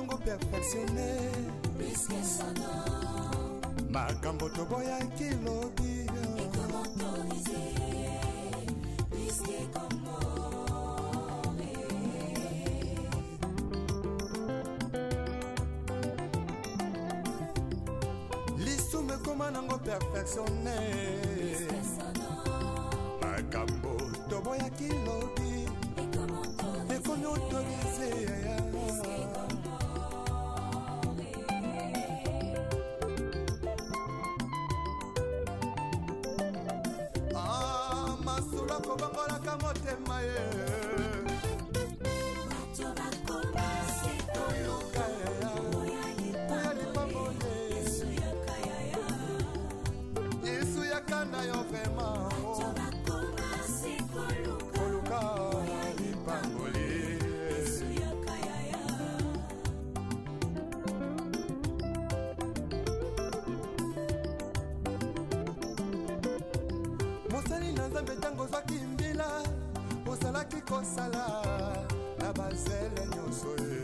nango perfectionne makambo toboyaki lobi. Lisumu ekoma nango perfectionne, makambo toboyaki lobi ekomi autorise. Ah, masolo akobongolaka motema ye. Yesu yaka na yo vraiment koluka lipamboli. Mosali na Nzambe, ntango ozwaki mbila, ozalaki kosala na bazele nyonso ye,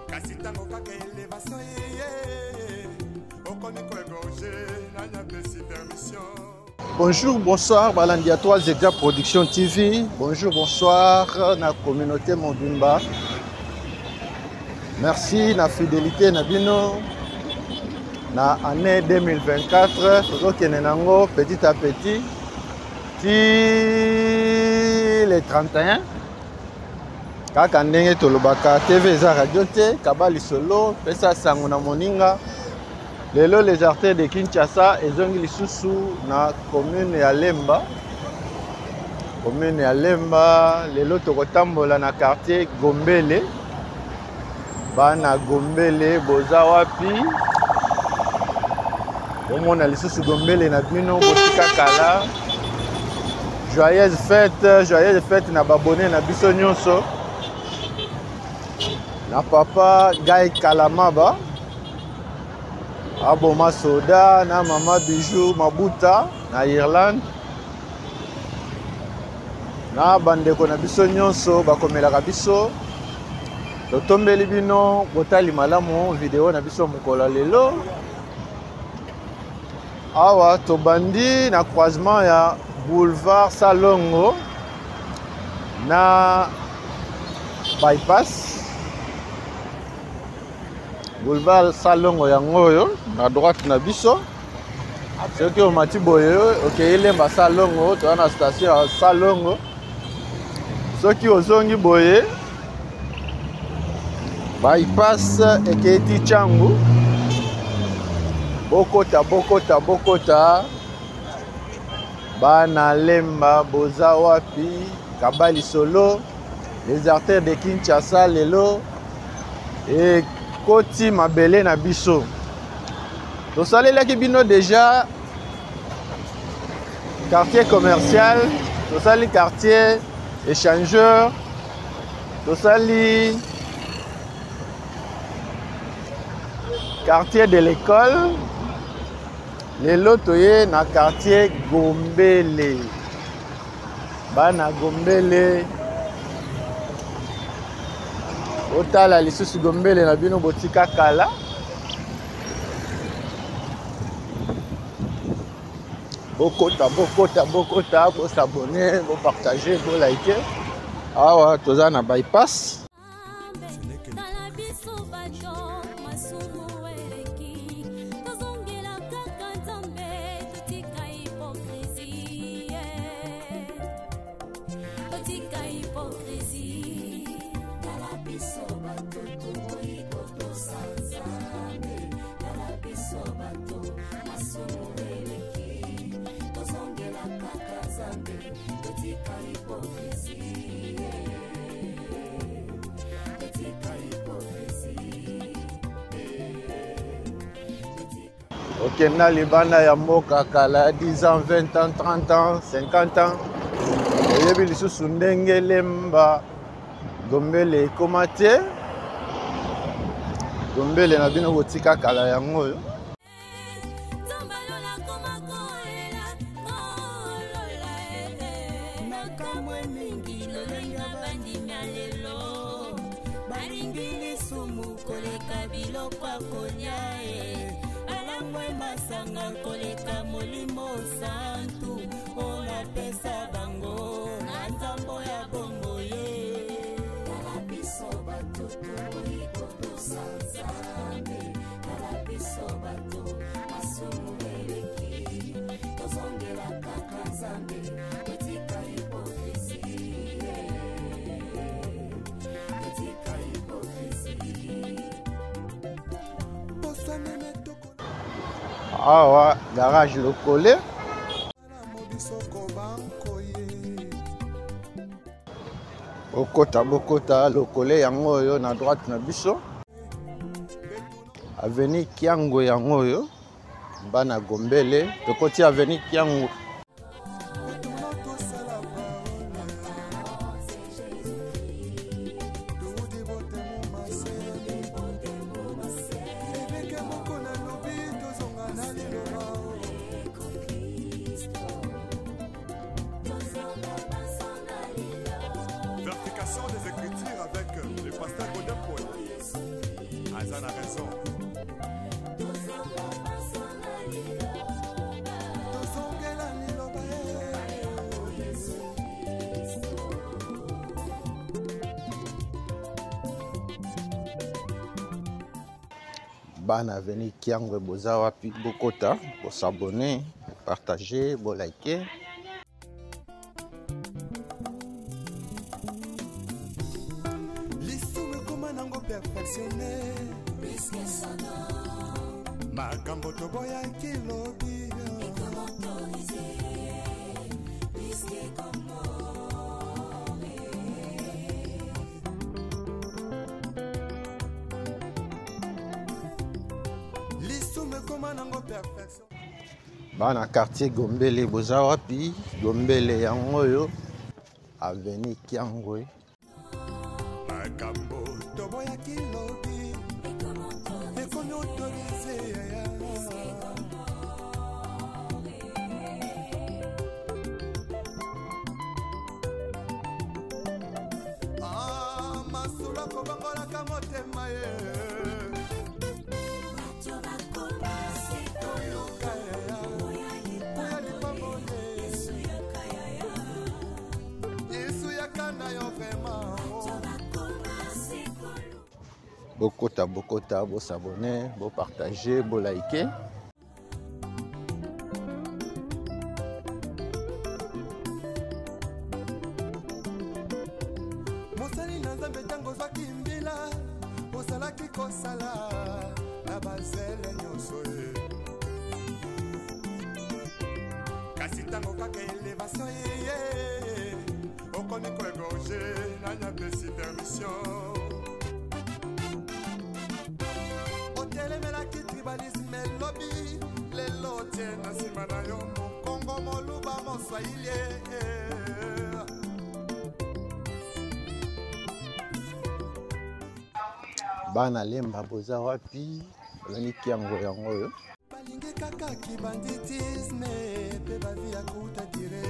kasi ntango kaka elevation eye, okomi koégorger. Nani apesi permission? Bonjour, bonsoir, balandi ya 3 Exa Production TV. Bonjour, bonsoir na communauté mobimba. Merci na fidélité na bino na année 2024. Tozokende nango petit à petit ti le 31. Kaka ndenge tolobaka, TV eza radio te, kaba lisolo, pesa sango na moninga. Lelo les artères de Kinshasa ezongi lisusu na commune ya Lemba. Commune ya Lemba, lelo tokotambola na quartier Gombele. Bana Gombele boza wapi? Bomona lisusu Gombele na bino botika kala. Joyeuse fête, joyeuse fête na babone na biso nyonso. Na papa Guy Kalamaba aboma soda, na mama Bijou Mabuta na Irlande, na bandeko na biso nyonso bakomelaka biso. Totombeli bino botali malamu video na biso mokolo ya lelo. Awa tobandi na croisement ya boulevard Salongo na bypass. Boulevard Salongo yango oyo na droite na biso. Soki omati boye, okei Lemba Salongo, toza na station ya Salongo. Soki ozongi boye, bypass ekei ti Tshangu. Bokota, bokota, bokota. Bana Lemba boza wapi? Kaba lisolo, les artères de Kinshasa lelo ekoti mabele na biso. Tosalelaki bino déjà quartier commercial, tosali quartier échangeur, tosali quartier de l'école. Lelo toye na quartier Gombele. Bana Gombele, otala lisusu Gombele na bino botika kala. Bokota, bokota, bokota, bosabonner, bopartager, bolike. Awa toza na bypass. Tala biso bato, masumu eleki, tozongela kaka Nzambe, totika hypocrisie, totika hypocrisie. Tala biso bato, toboyi kotosa Nzambe. Tala biso bato, masumu eleki, tozongela kaka Nzambe, totika hypocrisie, totika hypocrisie. Okenda libanda ya mboka kala, 10 ans, 20 ans, 30 ans, 50 ans, oyebi lisusu ndenge Lemba Gombele ekoma te. Gombele na bino botika kala yango oyo. Nzambe alola koma kolela kolola, makambo mingi lolenga bandimi ya lelo. Koleka biloko ya kolia e balangwe masanga koleka molimo santu oyo napesa bango na nzambo ya bombo ye. Tala biso bato tokoki kotosa Nzambe, tala biso bato masumu eleki, tozongela kaka Nzambe, totika hypocrisie, totika hypocrisie. Awa garage Lokole. Bokota bokota Lokole yango oyo na droite na biso. Avenue Kiango yango oyo bana Gombele, tokoti avenue Kiango. Vérification des Écritures avec le pasteur Godin Paul. Azan a raison. Bana avenue Kiangwe boza wapi, bokota, bosabonner, partager, boliker. Lisumu ekoma nango perfectionné. Makambo toboyaki lobi lisumu ekoma nango perfection. Bana quartier Gombele boza wapi, Gombele yango oyo avenue Kiangwe. Makambo toboyaki lobi ekomi autorisé. Ah, masolo akobangolaka motema ye. Bokota bokota, bosabonner, bopartager, boliker. Mosali na Nzambe ntango ozwaki mbila ozalaki kosala na bazele nyonso ye, kasi ntango kaka elevation ye okomi koegorge, nani apesi permission? Otelemelaki tribalisme elobi, lelo otie na nsima na yo mokongo moluba moswahili. Bana Lemba boza wapi, avenue Kiango yango oyo. Balingi kaka kibanditisme mpe bavi ya kuta dire.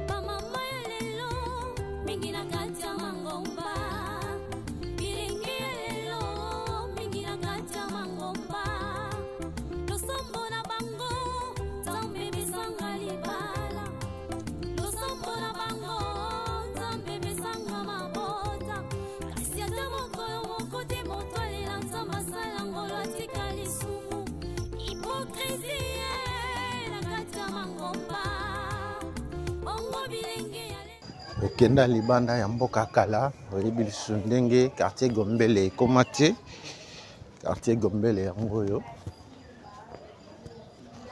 Bamama ya lelo mingi na kati ya mangomba, bilenge ya lelo mingi na kati ya mangomba, losambo na bango Nzambe pesanga libala, losambo na bango Nzambe pesanga mabota, kasi ata mokolo moko te moto alela Nzambe asala ngolo atika lisumu. Hypocrisie na kati ya mangomba, bongo bilenge ya lelo. Okenda libanda ya mboka kala, oyebi lisusu ndenge quartier Gombele ekoma te. Quartier Gombele yango oyo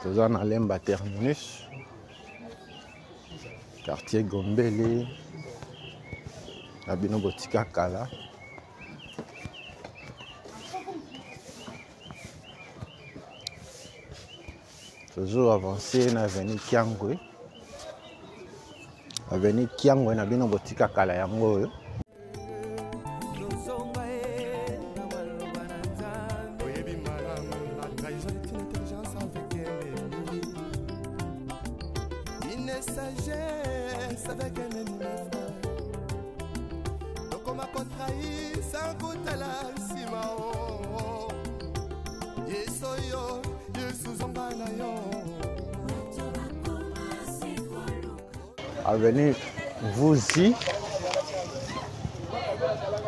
toza na Lemba terminus. Quartier Gombele na bino botika kala. Tozo avancer na avenue Kiangwe. Avenue Kiangwe na bino botika kala yango oyo. Oyebi malamu, la trahison est une intelligence avec ennemi, une sagesse. Avec un ennemi, mon frère. Tokoma kotrahir sans kotala nsima o. Yesu yo, Yesu zonga na yo. Avenue Vuzi,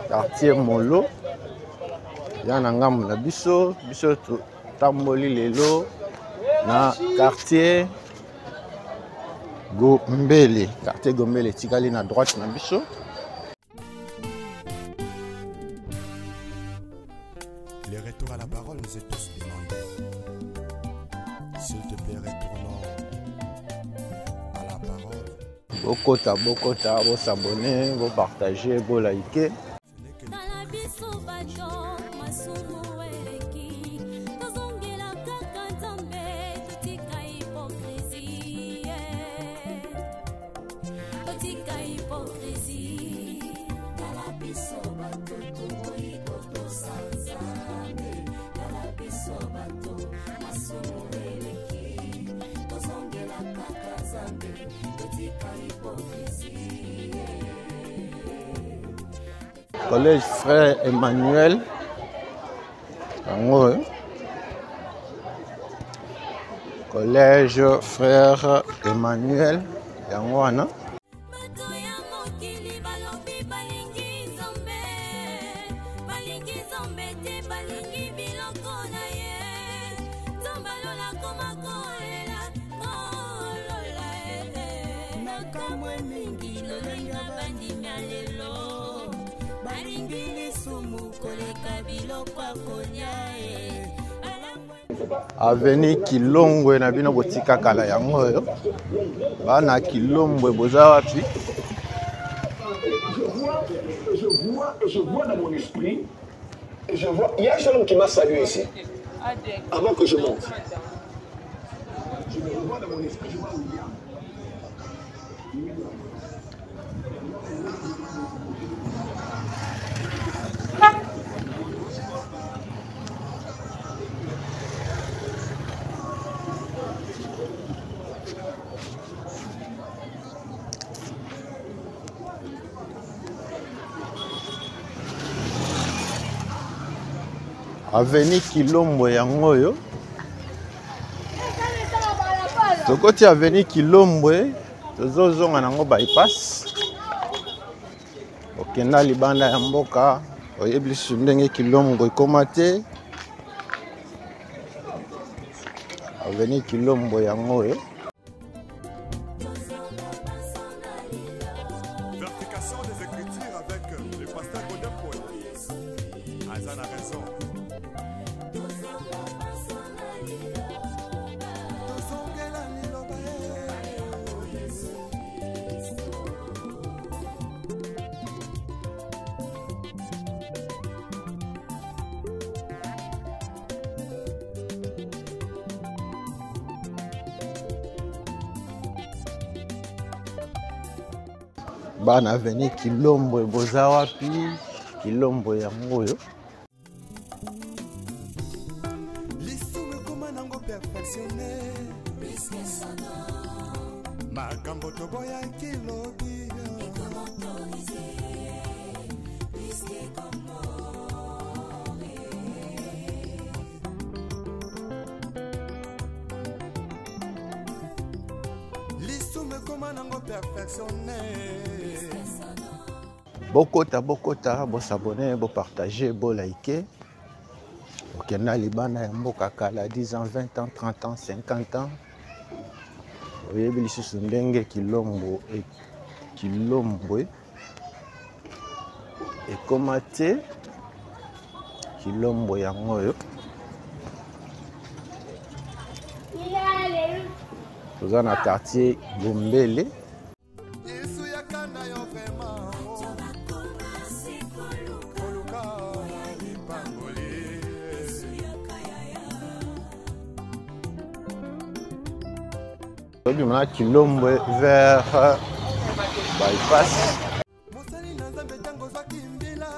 quartier Molo, ya na ngambo na biso, biso totamboli lelo na quartier Gombele. Quartier Gombele etikali na droite na biso. Le retour à la parole nous est tous demandé. S'il te plaît, retournons à la parole. Bokota, bokota, bosabone, bopartage, bolike. Ce n'est que Tala biso bato masumu eleki, tozongela kaka Nzambe, totika hypocrisie, totika hypocrisie. Tala biso bato toboyi kotosa Nzambe, tala biso bato masumu eleki, tozongela kaka Nzambe, totika hypocrisie. Collège Frère Emmanuel, yango oyo. Collège Frère Emmanuel, yango wana. Bato ya mokili balobi balingi Nzambe, balingi Nzambe te, balingi biloko na ye. Nzambe alola koma kolela, kolola e. Makambo mingi lolenga bandimi ya lelo, balingi lisumu koleka biloko ya kolia e. Avenue Kilongwe na bino botika kala yango oyo. Bana Kilongwe boza wapi? Je vois, je vois dans mon esprit, je vois, il y a un jeune homme qui m'a salué ici, avant que je monte. Je me revois dans mon esprit, je vois William. Avenue Kilombo yango oyo. Tokoti Avenue Kilombwe, tozozonga nango bypass. Okenda libanda ya mboka, oyebi lisusu ndenge Kilombo ekoma te. Avenue Kilombo yango oyo. Vérification des Écritures avec le pasteur Godin Paul. Azan a raison. Tozongela liloba ye. Bana Avenue Kilombo boza wapi? Kilombo yango oyo. Lisumu ekoma nango perfectionné. Makambo toboyaki lobi. Lisumu ekoma nango perfectionné. Bokota, bokota, bosabone, bopartage, bolike. Okenda libanda ya mboka kala 10 ans, 20 ans, 30 ans, 50 ans. Oyebi lisusu ndenge Kilombo e Kilombwe ekoma te. Kilombo yango oyo. Toza na quartier Gombele. Yesu yaka na yo vraiment. Koluka lipamboli. Tobima na Kilombwe vers bypass. Mosali na Nzambe ntango ozwaki mbila,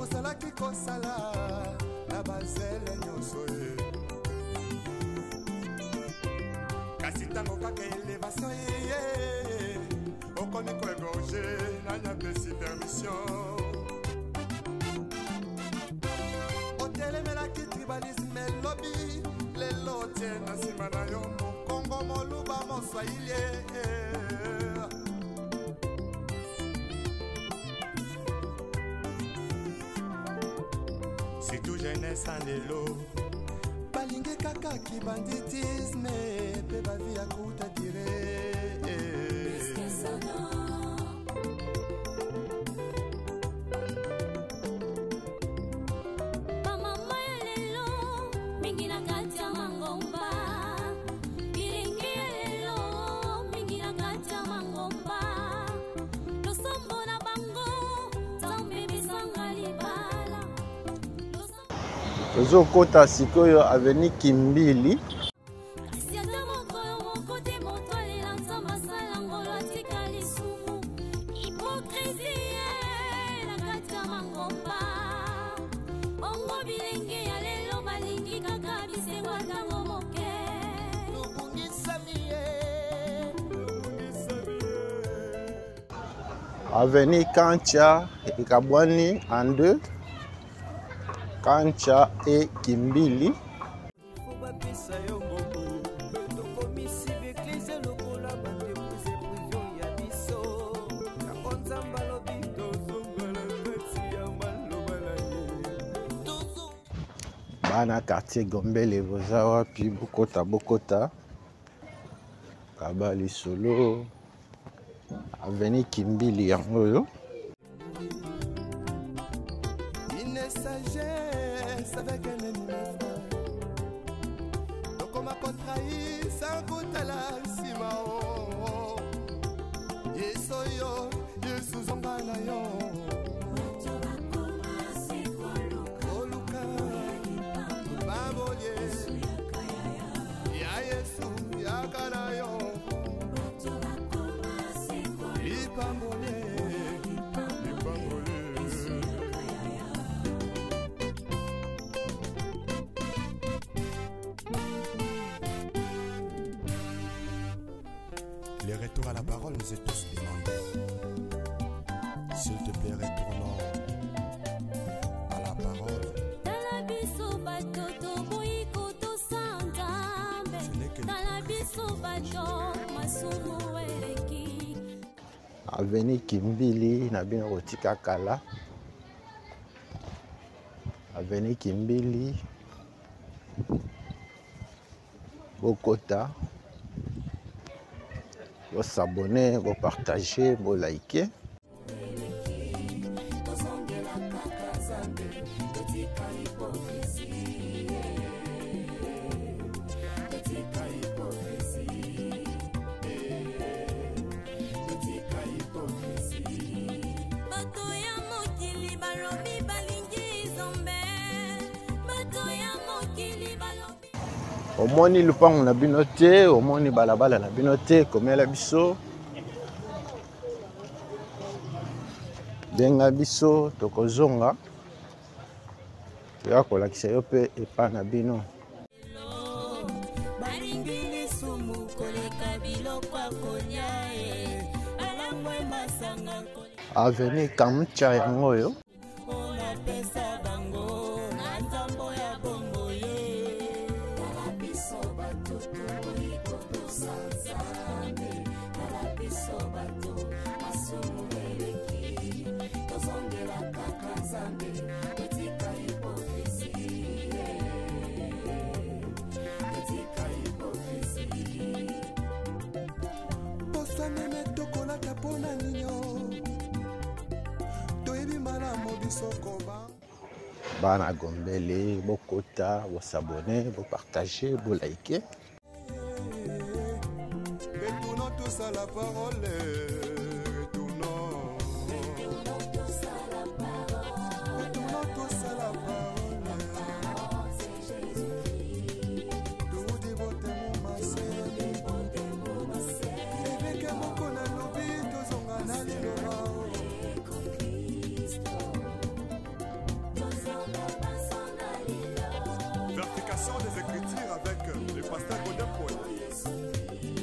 ozalaki kosala na bazele nyonso ye. Kasi ntango kaka elevation eye, Okomi koégorge, nani apesi permission? Otelemelaki tribalisme elobi, lelo otie na nsima na yo mokongo moluba moswahili. Surtout jeunesse en lelo balingi kaka kibanditisme mpe bavi ya kuta dire. Bamama ya lelo mingi na kati ya mangomba, bilingi ya lelo mingi na kati ya mangomba, losambo na bango nzambe bisanga libala. Tozokota sikoyo avenue Kimbili. Kasi ata mokolo moko te moto alela nzambe asala ngolo atika lisumu. Hypocrisie na kati ya mangomba, bongo bilenge ya lelo balingi kaka bisengo ntango moke. Avenue Kancha ekabwani en deux, Kancha et Kimbili. Bana quartier Gombele boza wapi? Bokota bokota kaba lisolo avenue Kimbili yango oyo. Une sagesse avec un ennemi, mon frère. Tokoma kotrahir sans kotala nsima o. Yesu yo, Yesu zonga na yo. Koluka, babolie. Ya Yesu, yaka na yo. Lipambolie, lipambolie. Le retour à la parole nous est tous demandé. S'il te plaît, retournons à la parole. Tala biso bato toboyi kotosa Nzambe. Ce n'est que Tala biso bato masumu eleki. Avenue Kimbili na bino kotika kala. Avenue Kimbili bokota, bosabone, bopartage, bolike. Bato ya mokili balobi balingi nzambe. Bato ya mokili balobi. Omoni lupango na bino te, omoni balabala na bino te, komela biso, benga biso, tokozonga toya kolakisa yo mpe epa na bino. Balingi lisumu koleka biloko ya kolia e, balangwe masanga koleka. Avenue Kamcha yango oyo. Onapesa bango na nzambo ya bongo ye. Tala biso bato toboyi kotosa Nzambe. Tala biso bato masumu eleki. Tozongela kaka Nzambe, totika hypocrisie. Totika hypocrisie. Posa meme tokolata mpona ninyo, toyebi malamu biso koba. Bana Gombele, bokota, bosabone, bopartage, bolike. Retournons tous à la parole, retournons. Retournons tous à la parole. Toudi botemo mase. Évêque moko nalobi, tozonga na liloba. Vérification des Écritures avec le pasteur Godin Paul.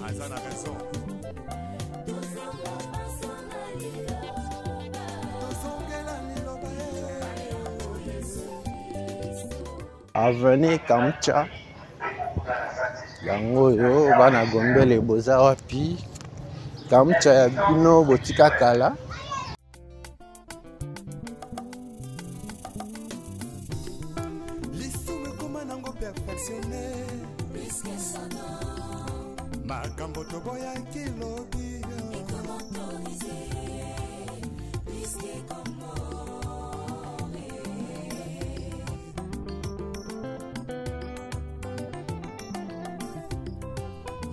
Azan a raison. Avenue Kamcha yango oyo bana Gombele boza wapi? Kamcha ya bino botika kala. Lisumu ekoma nango perfectionne makambo toboyaki lobi.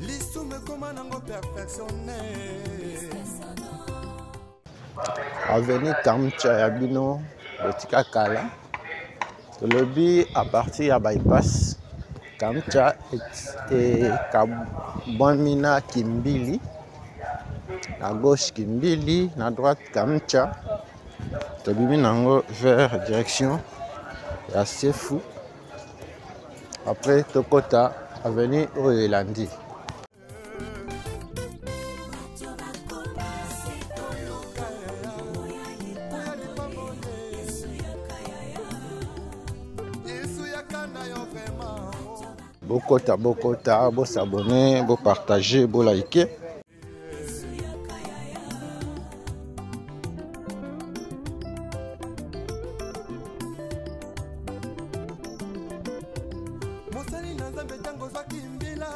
Lisumu ekoma nango perfectionne. Avenue Kamcha ya bino botika kala. Tolobi à partir ya bypass Kamcha ekabwami na Kimbili, na gauche Kimbili, na droite Kamcha. Tobimi nango vers direction ya Sefu. Après tokota avenue oyo elandi. Bokota, bokota, bosabone, bopartage, bolike. Mosali na Nzambe, ntango ozwaki mbila,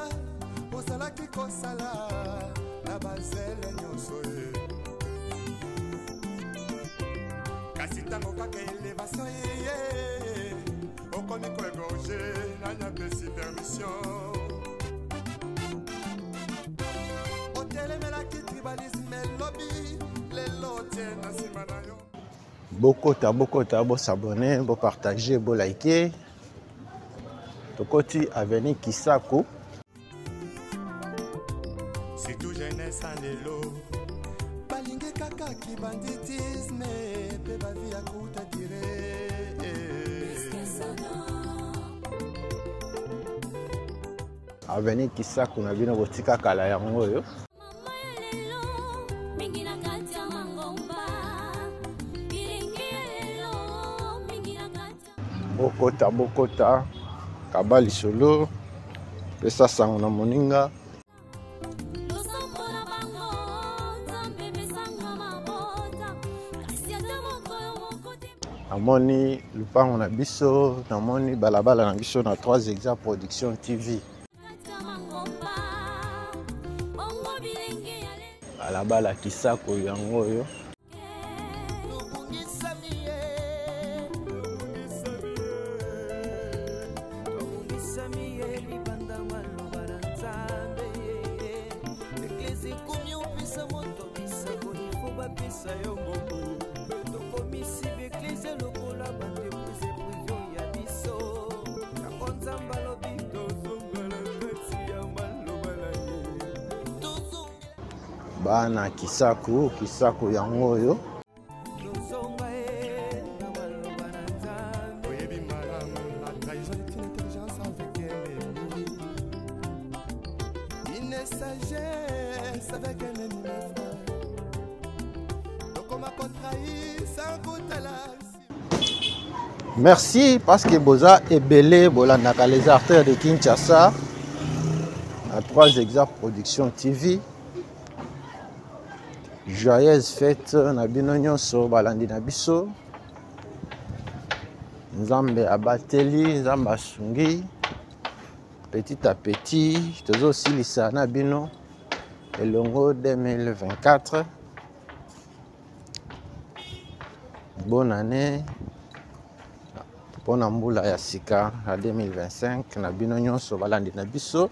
ozalaki kosala na bazele nyonso ye. Kasi ntango kaka elevation eye, okomi koegorge, nani apesi permission? Otelemelaki tribalisme elobi, lelo otie na nsima na yo. Bokota, bokota, bosabone, bopartage, bolike. Tokoti avenue Kisako. Surtout jeunesse ya lelo balingi kaka kibanditisme mpe bavi ya kuta dire. Avenue Kisako na bino botika kala yango oyo. Mama ya lelo mingi na kati ya mangomba, bilingi ya lelo mingi na kati ya Bokota, bokota, kaba lisolo, pesa sango na moninga. Losambo na bango Nzambe pesanga mabota, kasi ata mokolo moko te. Namoni lupango na biso, namoni balabala na biso na 3 Hexa Production TV. Kati ya mangomba, bongo bilenge ya lelo. Balabala Kisako yango oyo. Tobungisami ye libanda maloba na Nzambe. Eglise ekomi opesa moto bisako, ifo bapesa yo mbongo. Tokomisi baeglise lokola baentreprise prive ya biso. Yango Nzambe alobi tozonga na kati ya maloba na ye. Tozonga. Bana Kisako, Kisako yango oyo. Tozonga ye na maloba na Nzambe. Oyebi malamu, la trahison est une intelligence avec un ennemi, une sagesse avec un ennemi, mes frères. Tokoma kotrahir sans kotala. Merci parce que boza ebele bolandaka les artères de Kinshasa na 3 Hexa Production TV. Joyeuse fête na bino nyonso balandi na biso. Nzambe abateli, Nzambe asungi. Petit à petit tozosilisa na bino elongo 2024. Bonne année mpona mbula ya sika ya 2025 na bino nyonso balandi na biso.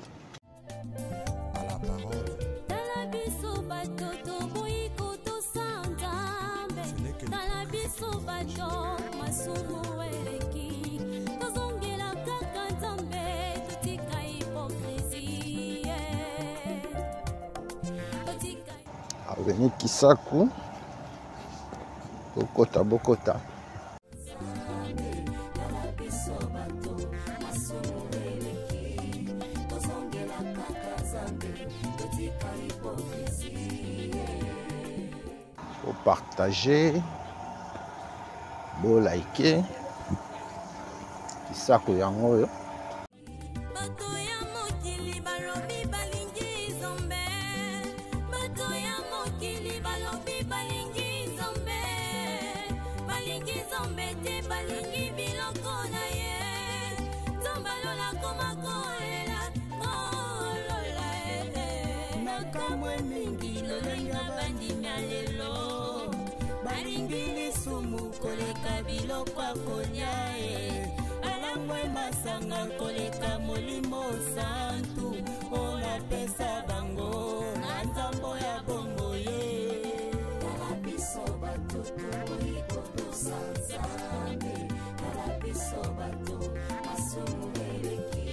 À la parole. Tala biso bato toboyi kotosa Nzambe. Ce n'est que Tala biso bato masumu eleki, tozongela kaka Nzambe, totika hypocrisie. Totika Avenue Kisako, bokota, bokota. Tala biso bato masumu eleki, tozongela kaka Nzambe, totika hypocrisie. Bopartage, bolike. Kisaku yango oyo. Bato ya mokili balobi balingi Nzambe. Bato ya mokili balobi balingi Nzambe. Balingi Nzambe te, balingi biloko na ye. Nzambe alola koma kolela, kolola eh. Nakamwe mingi lolenge bandimi ya lelo. Balingi lisumu koleka biloko ya kolia e. Balangwe masanga koleka molimo santu oyo napesa bango na nzambo ya bongo ye. Tala biso bato tokoki kotosa Nzambe, tala biso bato masumu eleki,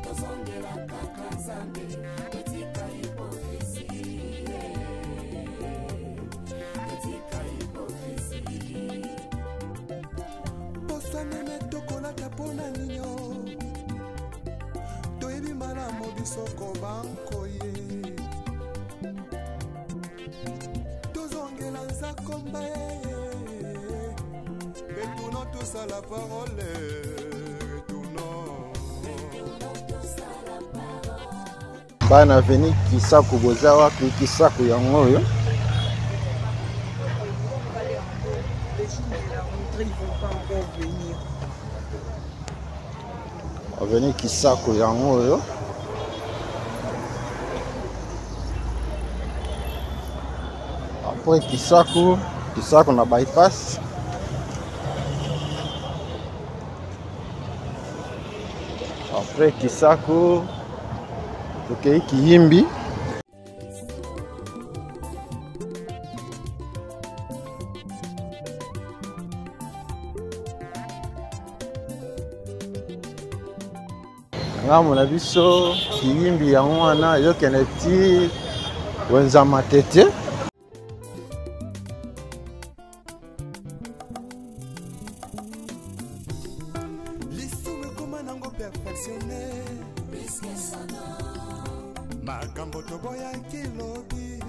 tozongela kaka Nzambe, totika hypocrisie, totika hypocrisie. Posa meme tokolata mpona ninyo, toyebi malamu biso kobankoye, tozongela nzakomba ye. Retournons tous à la parole, retournons. Bana avenue Kisaku boza wapi? Kisaku yango oyo. Avenue Kisaku yango oyo. Après Kisaku, Kisaku na bypass. Après Kisaku, tokei Kiyimbi. Ngambo na biso Kiyimbi yango wana ezokende ti wenza Matete. Lisumu ekoma nango perfectionné, makambo toboyaki lobi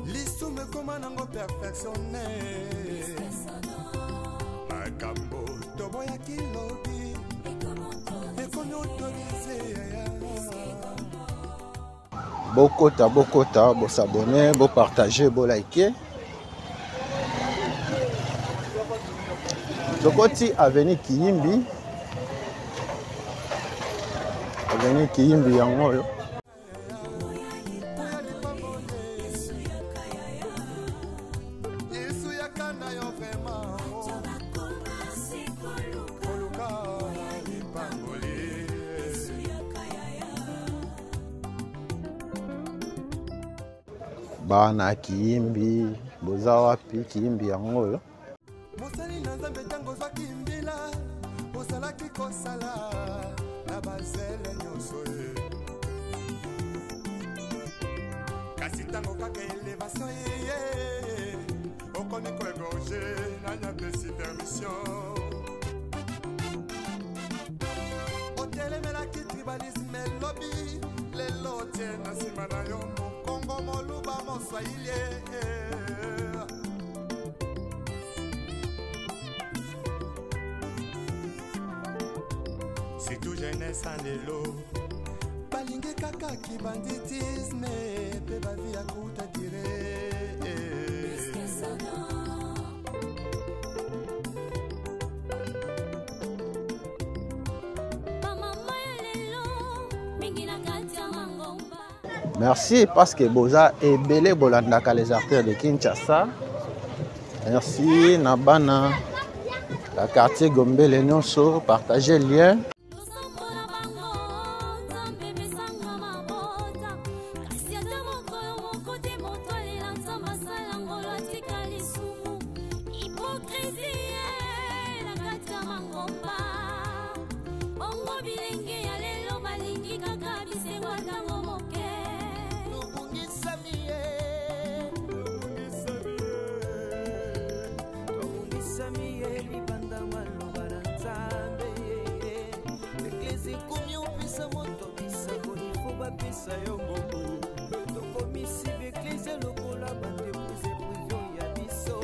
lisumu ekoma nango perfectionné, makambo toboyaki lobi ekomi autorisé. Bokota, bokota, bosabone, bopartage, bolike. Tokoti avenue Kiyimbi. Avenue Kiyimbi yango oyo. Yesu yaka na yo vraiment, koluka lipamboli. Bana Kiyimbi boza wapi? Kiyimbi yango oyo. Mosali na Nzambe ntango ozwaki mbila, ozalaki kosala na bazele nyonso ye. Kasi ntango kaka elevation ye, okomi koegorge, nani apesi permission? Otelemelaki tribalisme elobi, lelo otie na nsima na yo mokongo moluba moswahili. Surtout jeunesse en lelo balingi kaka kibanditisme mpe bavi ya kuta dire. Bamama ya lelo mingi na kati ya mangomba. Merci parce que boza ebele bolandaka les artères de Kinshasa. Merci na bana la quartier Gombele nyonso, partagez lien. Losambo na bango Nzambe epesanga mabota, kasi ata mokolo moko te moto alela Nzambe asala ngolo atika lisumu. Hypocrisie na kati ya mangomba, bongo bilenge ya lelo balingi kaka bisengo ntango moke. Tobungisami ye, tobungisami ye libanda maloba na Nzambe. Eglise ekomi opesa moto bisako. bapesa yo mbongo. Tokomisi baeklise lokola baentreprise prive ya biso.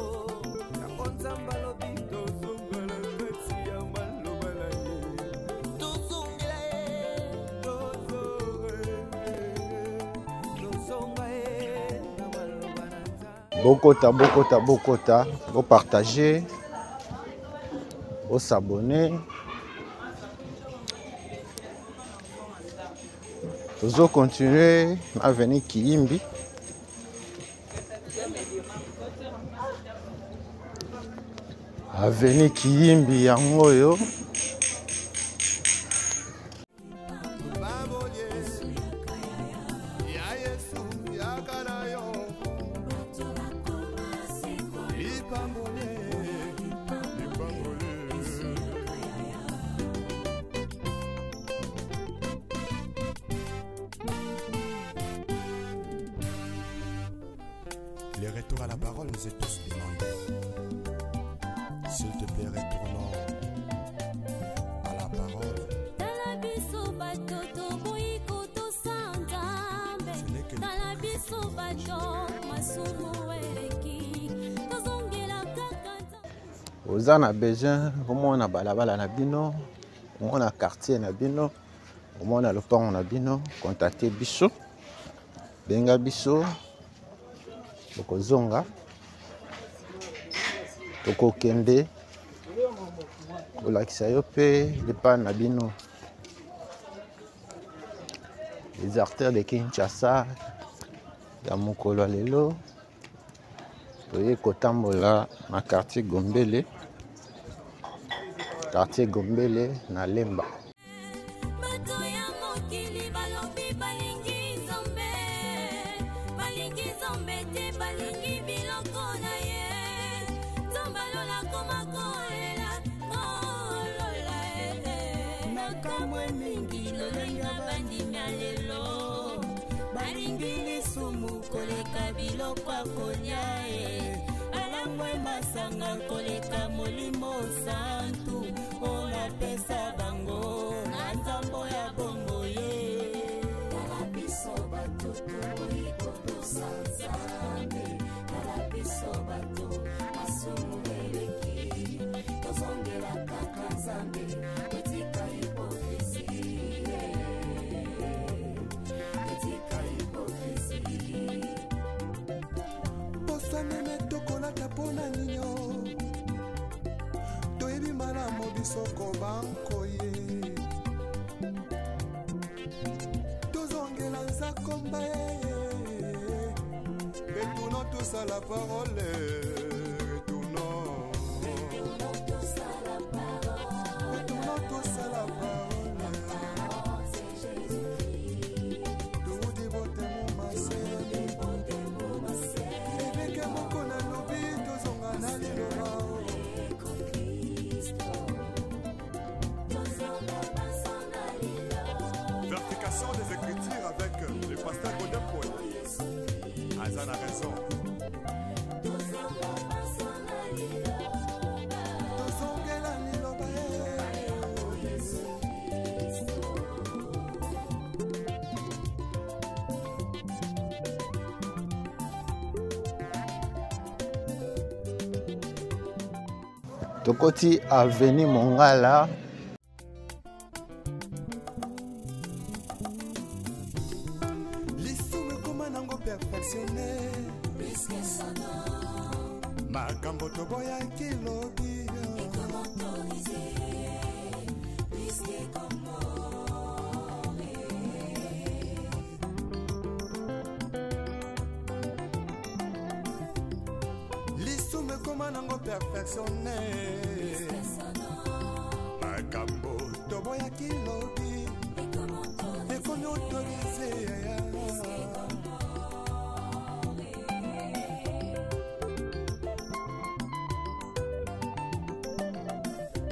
Yango Nzambe alobi tozonga na kati ya maloba na ye. Tozongela ye, tozonga ye na maloba na Nzambe. Bokota, bokota, bokota, bopartage, bosabone. Tozo continuer na avenue Kiyimbi. Avenue Kiyimbi yango oyo. Le retour à la parole nous est tous demandé. S'il te plaît, retournons à la parole. Tala biso bato toboyi kotosa Nzambe. Ce n'est que Tala biso bato masumu eleki, tozongela kaka Nzambe. Oza na besoin omona balabala na bino, omona quartier na bino, omona lopango na bino, contacte biso, benga biso, tokozonga, tokokende kolakisa yo mpe lipa na bino. Les artères de Kinshasa ya mokolo ya lelo, toye kotambola na quartier Gombele, quartier Gombele na Lemba. Bato ya mokili balobi balingi Nzambe, balingi Nzambe te, balingi biloko na ye. Nzambe alola koma kolela, kolola ye. Makambo mingi lolenga bandimi ya lelo, balingi lisumu koleka biloko ya kolia ye. Balangwe masanga koleka molimo santu, oyo napesa bango na nzambo ya bongo ye. Tala biso bato toboyi kotosa Nzambe, tala biso bato masumu eleki, tozongela kaka Nzambe, totika hypocrisie, totika hypocrisie. Posa meme tokolata mpona ninyo, toyebi malamu biso kobankoye. Tozongela nzakomba ye, retournons tous à la parole, retournons. Retournons tous à la parole. Retournons tous à la parole. La parole, c'est Jésus-Christ. Toudi botemo mase. Toudi botemo mase. Ebeke moko na lobi, tozonga na liloba. Vertication des Écritures avec le pasteur Godin Paul. Azan a raison. Tozongela liloba ye. Tokoti avenue Mongala. Lisumu ekoma nango perfectionné. Makambo toboyaki lobi. Lisumu ekoma nango perfectionné. Makambo toboyaki lobi. Ekomi autorisé.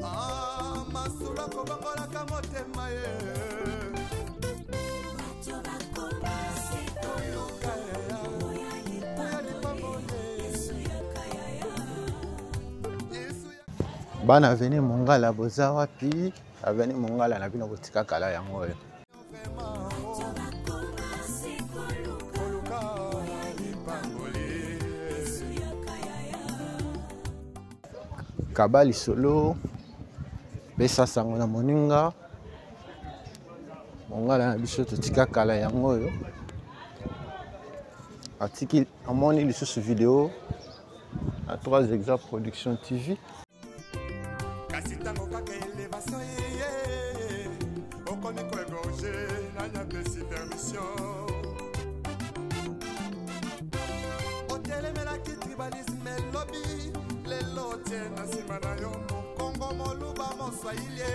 Ah, masolo kobongolaka motema ye. Koluka ya, oya lipamboli. Yesu ya- Bana avenue Mongala boza wapi? Avenue Mongala na bino botika kala yango oyo. Vraiment, oh. Kaba lisolo, pesa sango na moninga. Mongala na biso totika kala yango oyo. Atiki amoni lisusu video na 3 Exa Production TV. Kasi ntango kaka elevation eye, okomi koegorge, nani apesi permission? Otelemelaki tribalisme lobi, lelo otie na nsima na yo mokongo, moluba, moswahili.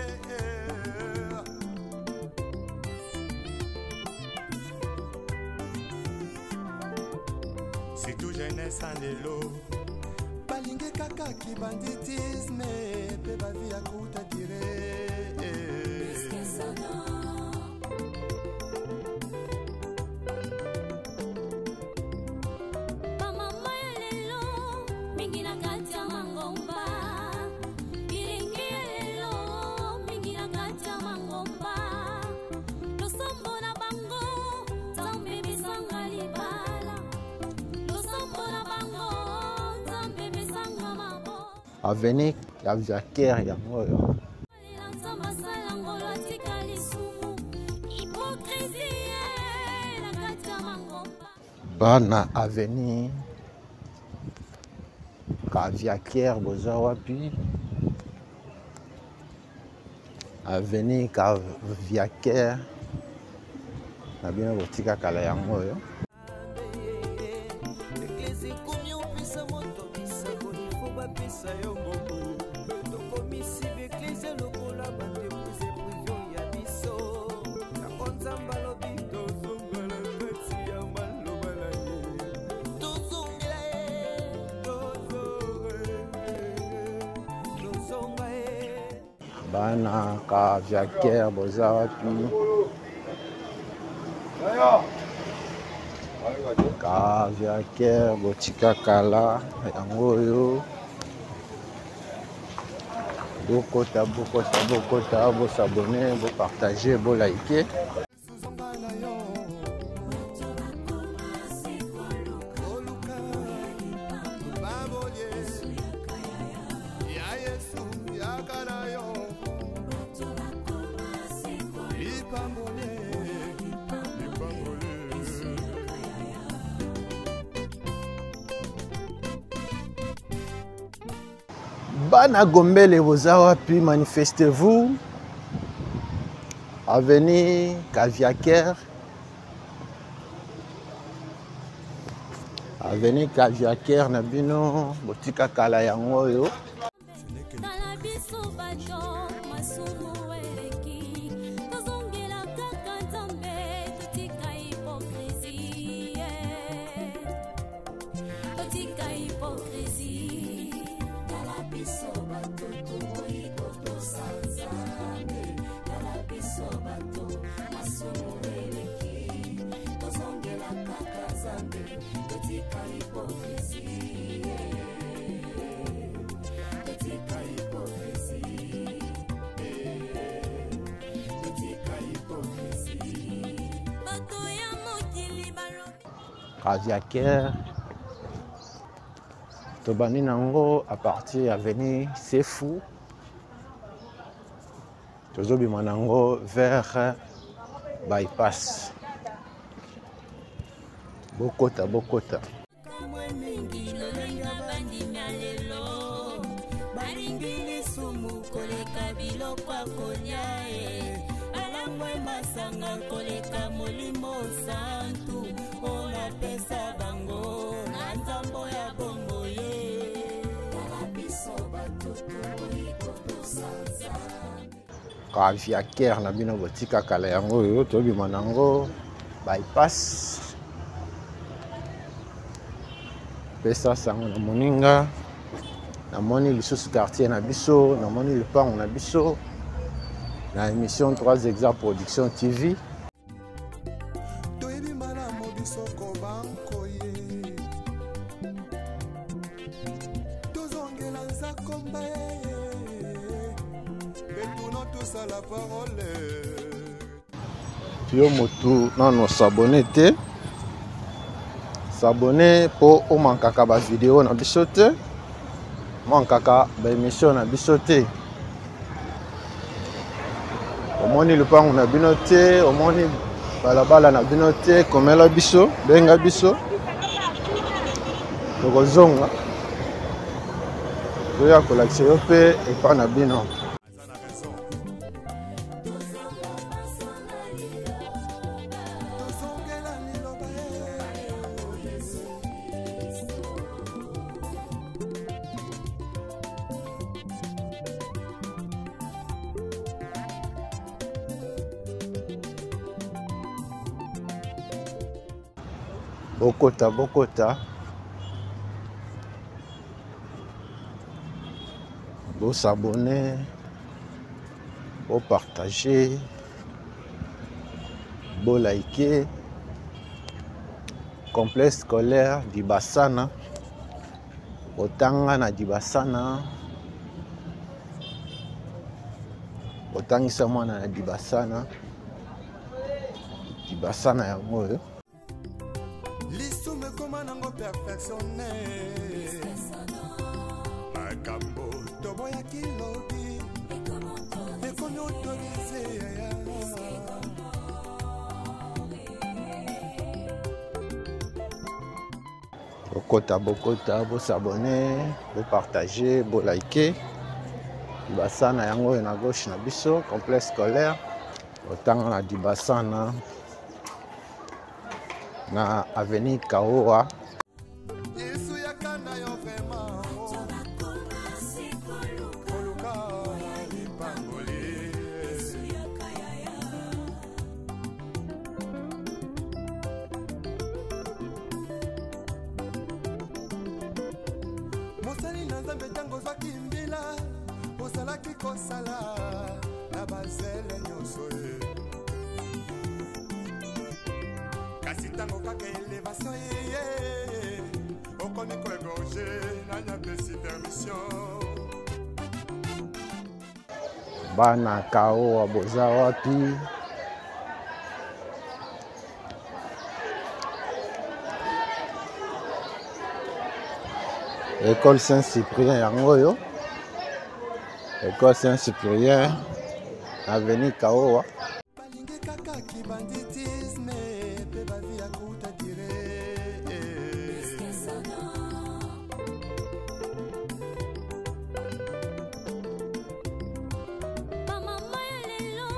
Surtout jeunesse en lelo balingi kaka kibanditisme mpe bavi ya kuta dire. Bamama ya lelo mingi na kati ya mangomba, bilingi ya lelo mingi na kati ya mangomba, losambo na bango Nzambe pesanga libala, losambo na bango Nzambe pesanga mabo. Avenue ya Viaker yango oyo. Nzambe asala ngolo atika lisumu, hypocrisie na kati ya mangomba. Bana avenue Kaviaker boza wapi? Avenue Kaviaker na bino botika kala yango oyo. Eglise ekomi opesa moto bisako, ifo bapesa yo mbongo. Tokomisi baeglise lokola baentreprise prive ya biso. Yango Nzambe alobi tozongela kati ya maloba na ye, tozongela ye, tozonga ye. Bana Kaviaker boza wapi? Kaviaker botika kala yango oyo. Bokota, bokota, bokota, bosabone, bopartage, bolike. Bana Gombele boza wapi? Manifestez-vous. Avenue Kaviaker. Avenue Kaviaker na bino botika kala yango oyo. Tala biso bato masumu eleki, tozongela kaka Nzambe, totika hypocrisie, totika hypocrisie. Tala biso bato toboyi kotosa Nzambe, tala biso bato masumu eleki, tozongela kaka Nzambe, totika hypocrisie, totika hypocrisie, totika hypocrisie. Bato ya mokili balobi Kaviaker tobandi nango à partir ya avenue Sefu, tozobima nango vers bypass. Bokota, bokota. Kamwe mingi lolenga bandimi ya lelo, balingi lisumu koleka biloko ya kolia e, balangwe masanga koleka molimo santu oyo napesa bango na nzambo ya bombo ye. Tala biso bato toboyi kotosa Nzambe. Kaviaker na bino botika kala yango oyo, tobima nango bypass. Pesa sango na moninga. Namoni lisusu quartier na biso, namoni lupango na biso na émission 3 Exa Production TV. Toyebi malamu biso kobankoye, tozongela nzakomba etuno tosala parole. Yo motu nano s'abonner te, s'abonner po omankaka ba vidéo na biso te. Mwankaka ba émission na biso te. Omoni lupangu na bino te, omoni balabala na bino te, komela biso, benga biso. Tokozonga. Toya kolakisa yo mpe epa na bino. Bokota, bokota. Bo s'abonner, bo partager, bo liker. Complexe scolaire Dibasana. Otanga na Dibasana. Otangisa mwana na Dibasana. Dibasana yango oyo. Lisumu ekoma nango perfectionne. Makambo toboyaki lobi ekomi autorise. Bokota, bokota, bosabone, bopartage, bolike. Dibasana yango oyo na gauche na biso, complexe scolaire. Otanga na Dibasana na avenue Kaoa. Yesu yaka na yo vraiment. Koluka lipamboli. Mosali na Nzambe ntango ozwaki mbila, ozalaki kosala na bazele nyonso ye. Kasi ntango kaka elevation eye, okomi koegorge, nani apesi permission? Bana Kaoa boza wapi? École Saint-Cyprien yango oyo. École Saint-Cyprien, avenue Kaoa. Balingi kaka kibanditisme pe bavi ya kuta dire. Bamama ya lelo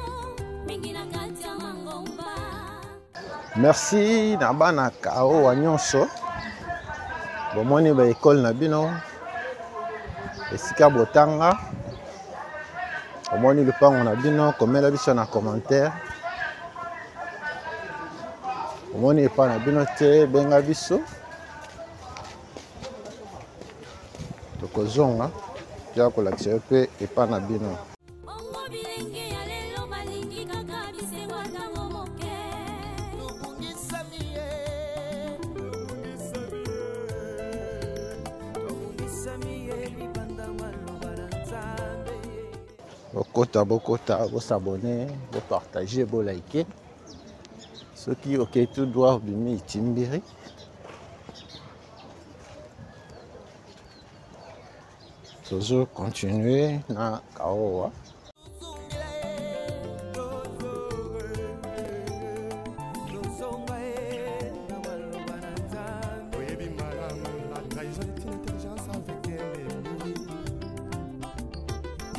mingi na kati ya mangomba. Merci na bana Kaoa nyonso. Bomoni ba école na bino esika botanga. Omoni lupango na bino, komela biso na commentaire. Omoni epa na bino te, benga biso. Tokozonga toya kolakisa yo mpe epa na bino. Bongo bilenge ya lelo balingi kaka bisengo ntango moke. Tobungisami ye, tobungisami ye libanda maloba na Nzambe. Bokota, bokota, bosabone, bopartage, bolike. Soki okei tout droit obimi Itimbiri. Tozo continuer na Kaoa. Oyebi malamu, la trahison est une intelligence avec un ennemi.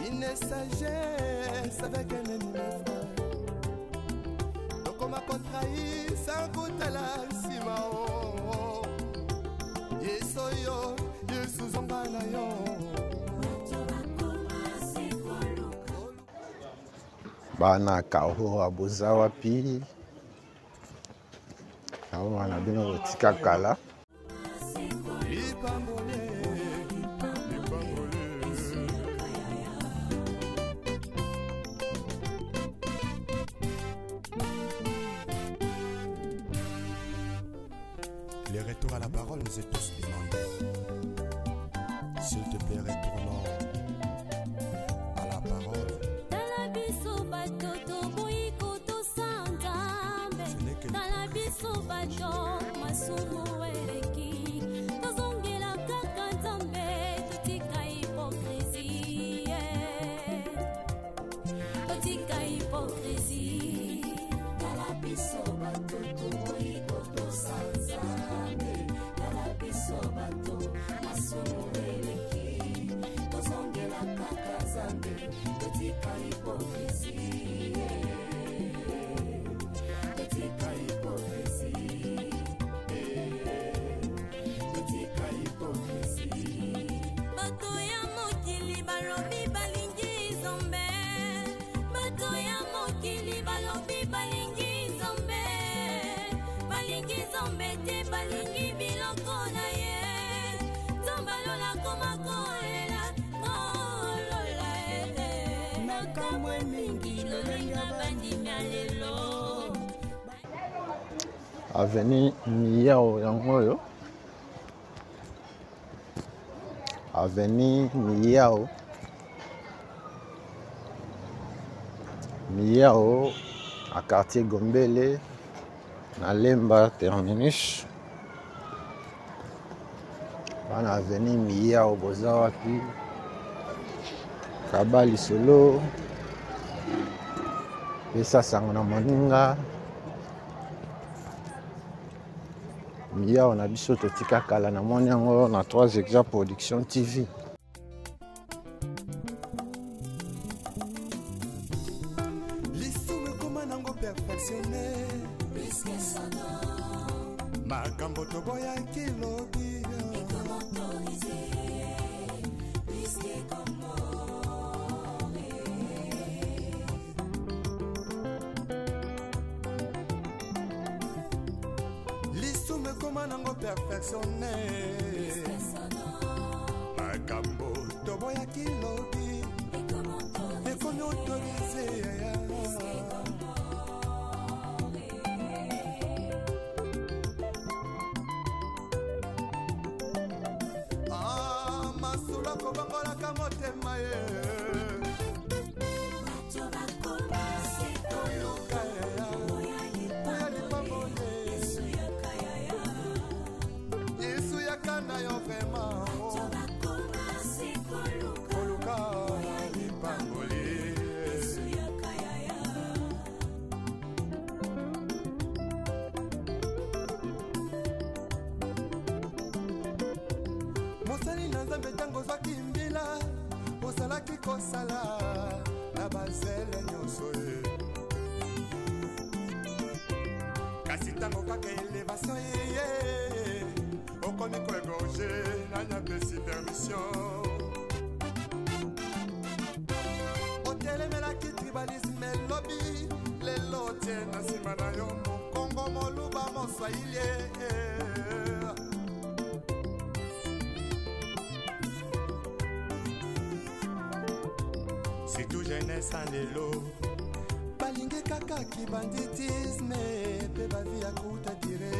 Une sagesse avec un ennemi, frère. Tokoma kotrahir sans kotala nsima o. Yesu oyo, Yesu zonga na yo. Bana Kaoa boza wapi? Kaoa na bino botika kala. Lipambole, lipambole. Le retour à la parole nous est tous demandé. S'il te plaît, retournons à la parole. Tala biso bato toboyi kotosa Nzambe. Ce n'est que Tala biso bato masumu eleki. Tozongela kaka Nzambe, totika Totika hypocrisie. Totika hypocrisie. Totika hypocrisie. Bato ya mokili balobi balingi Nzambe. Bato ya mokili balobi balingi Nzambe. Balingi Nzambe te, balingi biloko na ye. Nzambe alola koma kolela, kolola eh. Nakamwe mingi lolenga bandimi ya lelo. Avenue Miyao yango oyo. Avenue Miyao. Miyao à quartier Gombele na Lemba terminus. Bana avenue Miyao boza wapi? Kaba lisolo. Pesa sango na moninga. Miyao na biso totika kala na moni yango na 3 Exa Production TV. Lisumu ekoma nango perfectionne. Makambo toboyaki lobi. Lisumu ekoma nango perfectionne. Makambo toboyaki lobi. Ekomi autorisé. Ah, masolo akobongolaka motema ye. Koluka ya, oya lipamboli. Yesu yaka na yo vraiment. Koluka lipamboli. Mosali na Nzambe, ntango ozwaki mbila, ozalaki kosala na bazele nyonso ye. Kasi ntango kaka elevation eye, okomi koegorge, nani apesi permission? Otelemelaki tribalisme elobi, lelo otie na nsima na yo mokongo, moluba, moswahili. Surtout jeunesse ya lelo balingi kaka kibanditisme mpe bavi ya kuta dire.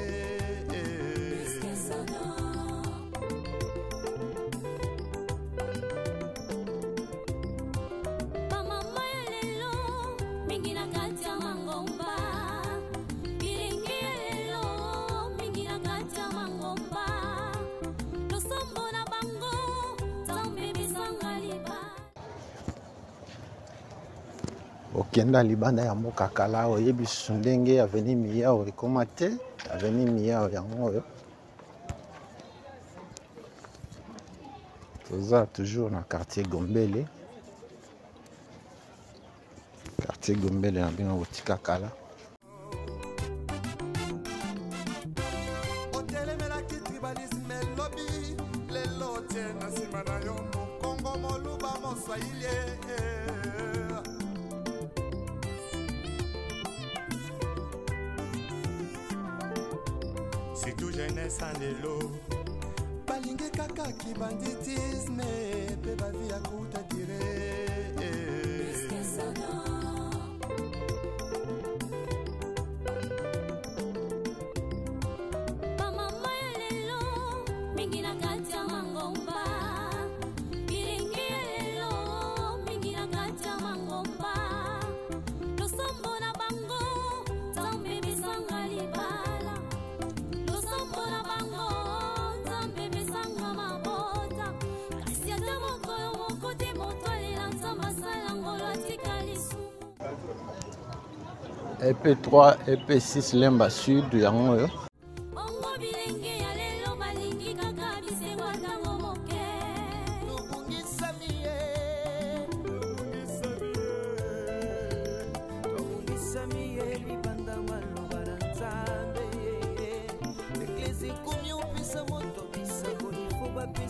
Bamama ya lelo mingi na kati ya mangomba, bilingi ya lelo mingi na kati ya mangomba, losambo na bango Nzambe bisanga liba. Okenda libanda ya mboka kala, oyebi lisusu ndenge avenue Miyao ekoma te. Avenue Miyao yango oyo. Toza toujours na quartier Gombele. Quartier Gombele na bino botika kala. Otelemelaki tribalisme elobi, lelo otie na nsima na yo mokongo, moluba, moswahili. Surtout jeunesse ya lelo balingi kaka kibanditisme mpe bavi ya kuta dire. Bamama ya lelo mingi na kati ya mangomba, bilingi ya lelo mingi na kati ya mangomba, losambo na bango Nzambe bisanga libala, losambo na bango Nzambe bisanga mabota. Kasi ata mokolo moko te moto alela Nzambe asala ngolo atika lisumu. EP3, EP6 Lemba Sud yango oyo. Bongo bilenge ya lelo balingi kaka bisengo ntango moke. Tobungisami ye,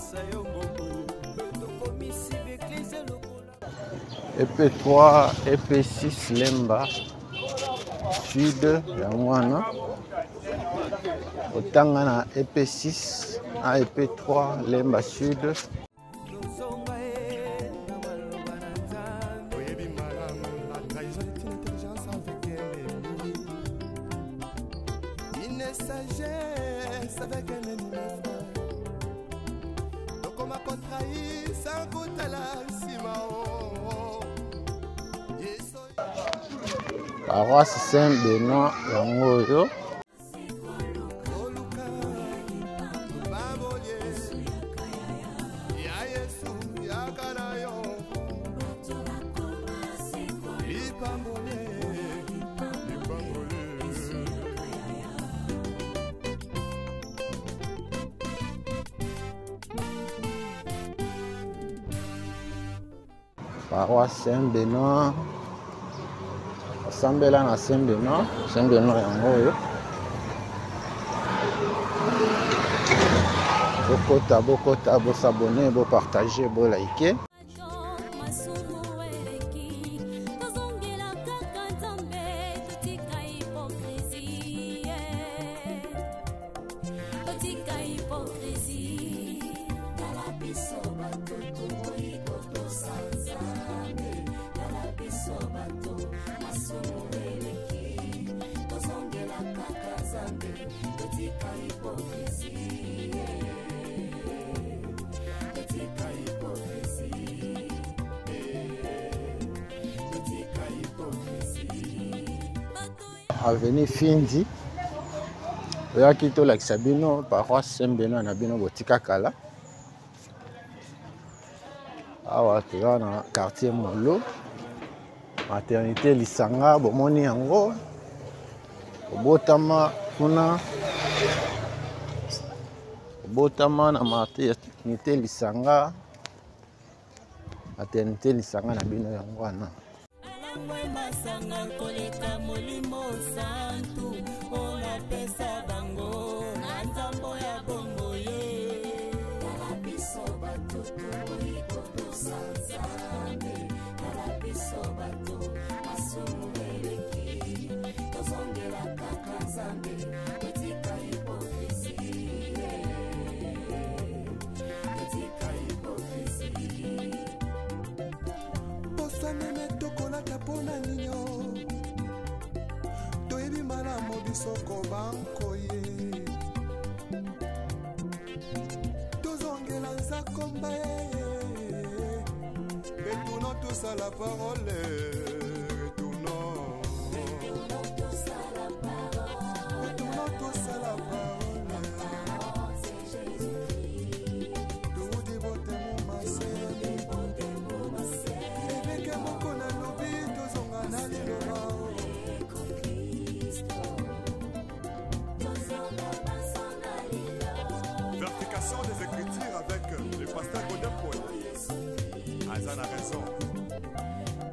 bapesa yo mbongo tokomisi baeklise lokola ep3 ep6 lemba sud yango wana otanga na ep6 na ep3 lemba sud. Tozonga ye na maloba na Nzambe. Oyebi malamu, la trahison est une intelligence avec un ennemi, une sagesse avec un ennemi, mon frère. Tokoma kotrahir sans kotala nsima o Yesu. Paroisse Saint Benoît yango oyo. Koluka babolie ya Yesu yaka na yo lipambolie lipambolie. Paroisse Saint Benoît, asambela na Saint Benoît. Saint Benoît yango oyo. Bokota, bokota, bosabone, bopartage, bolike. Masumu eleki, tozongela kaka Nzambe, totika hypocrisie, totika hypocrisie. Tala biso bato toboyi kotosa Nzambe, tala biso bato masumu eleki, tozongela kaka Nzambe, totika hypocrisie, totika hypocrisie, totika hypocrisie. Avenue Findi oyaki tolakisa bino paroisse Saint Benoît na bino botika kala. Awa toza na quartier Molo, maternité Lisanga, bomoni yango, obotama kuna, obotama na maternité Lisanga, maternité Lisanga na bino yango wana. Alangwe masanga koleka molimo santu oyo apesa bango na nzambo ya bongo ye. Tala biso bato toboyi kotosa Nzambe, tala biso bato masumu eleki, tozongela kaka Nzambe, totika hypocrisie, totika hypocrisie. Posa meme tokolata mpona ninyo, toyebi malamu biso kobankoye, tozongela nzakomba ye. Retournons tous à la parole, retournons, Retournons tous à la parole, retournons tous à la parole. Parole, c'est Jésus-Christ. Toudi botemo mase, Botemo mase, ebeke moko nalobi, tozonga na liloba. Kristo. Tozonga baso na liloba. Vérification des Écritures avec le pasteur Godin Paul. Azan a raison.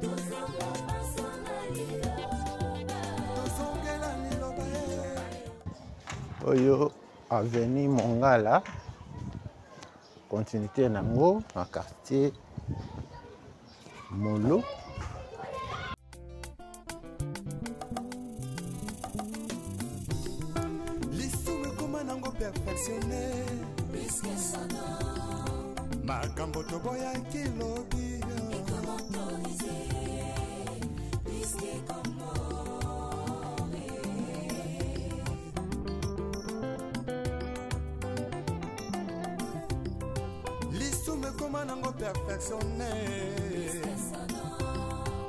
Tozonga baso na liloba. Tozongela liloba ye. Oyo avenue Mongala, continuité nango na quartier Molo. Lisumu ekoma nango perfectionne, Puisque son nom makambo toboyaki lobi est autorisé, puisque comme lisumu ekoma nango perfectionne, son nom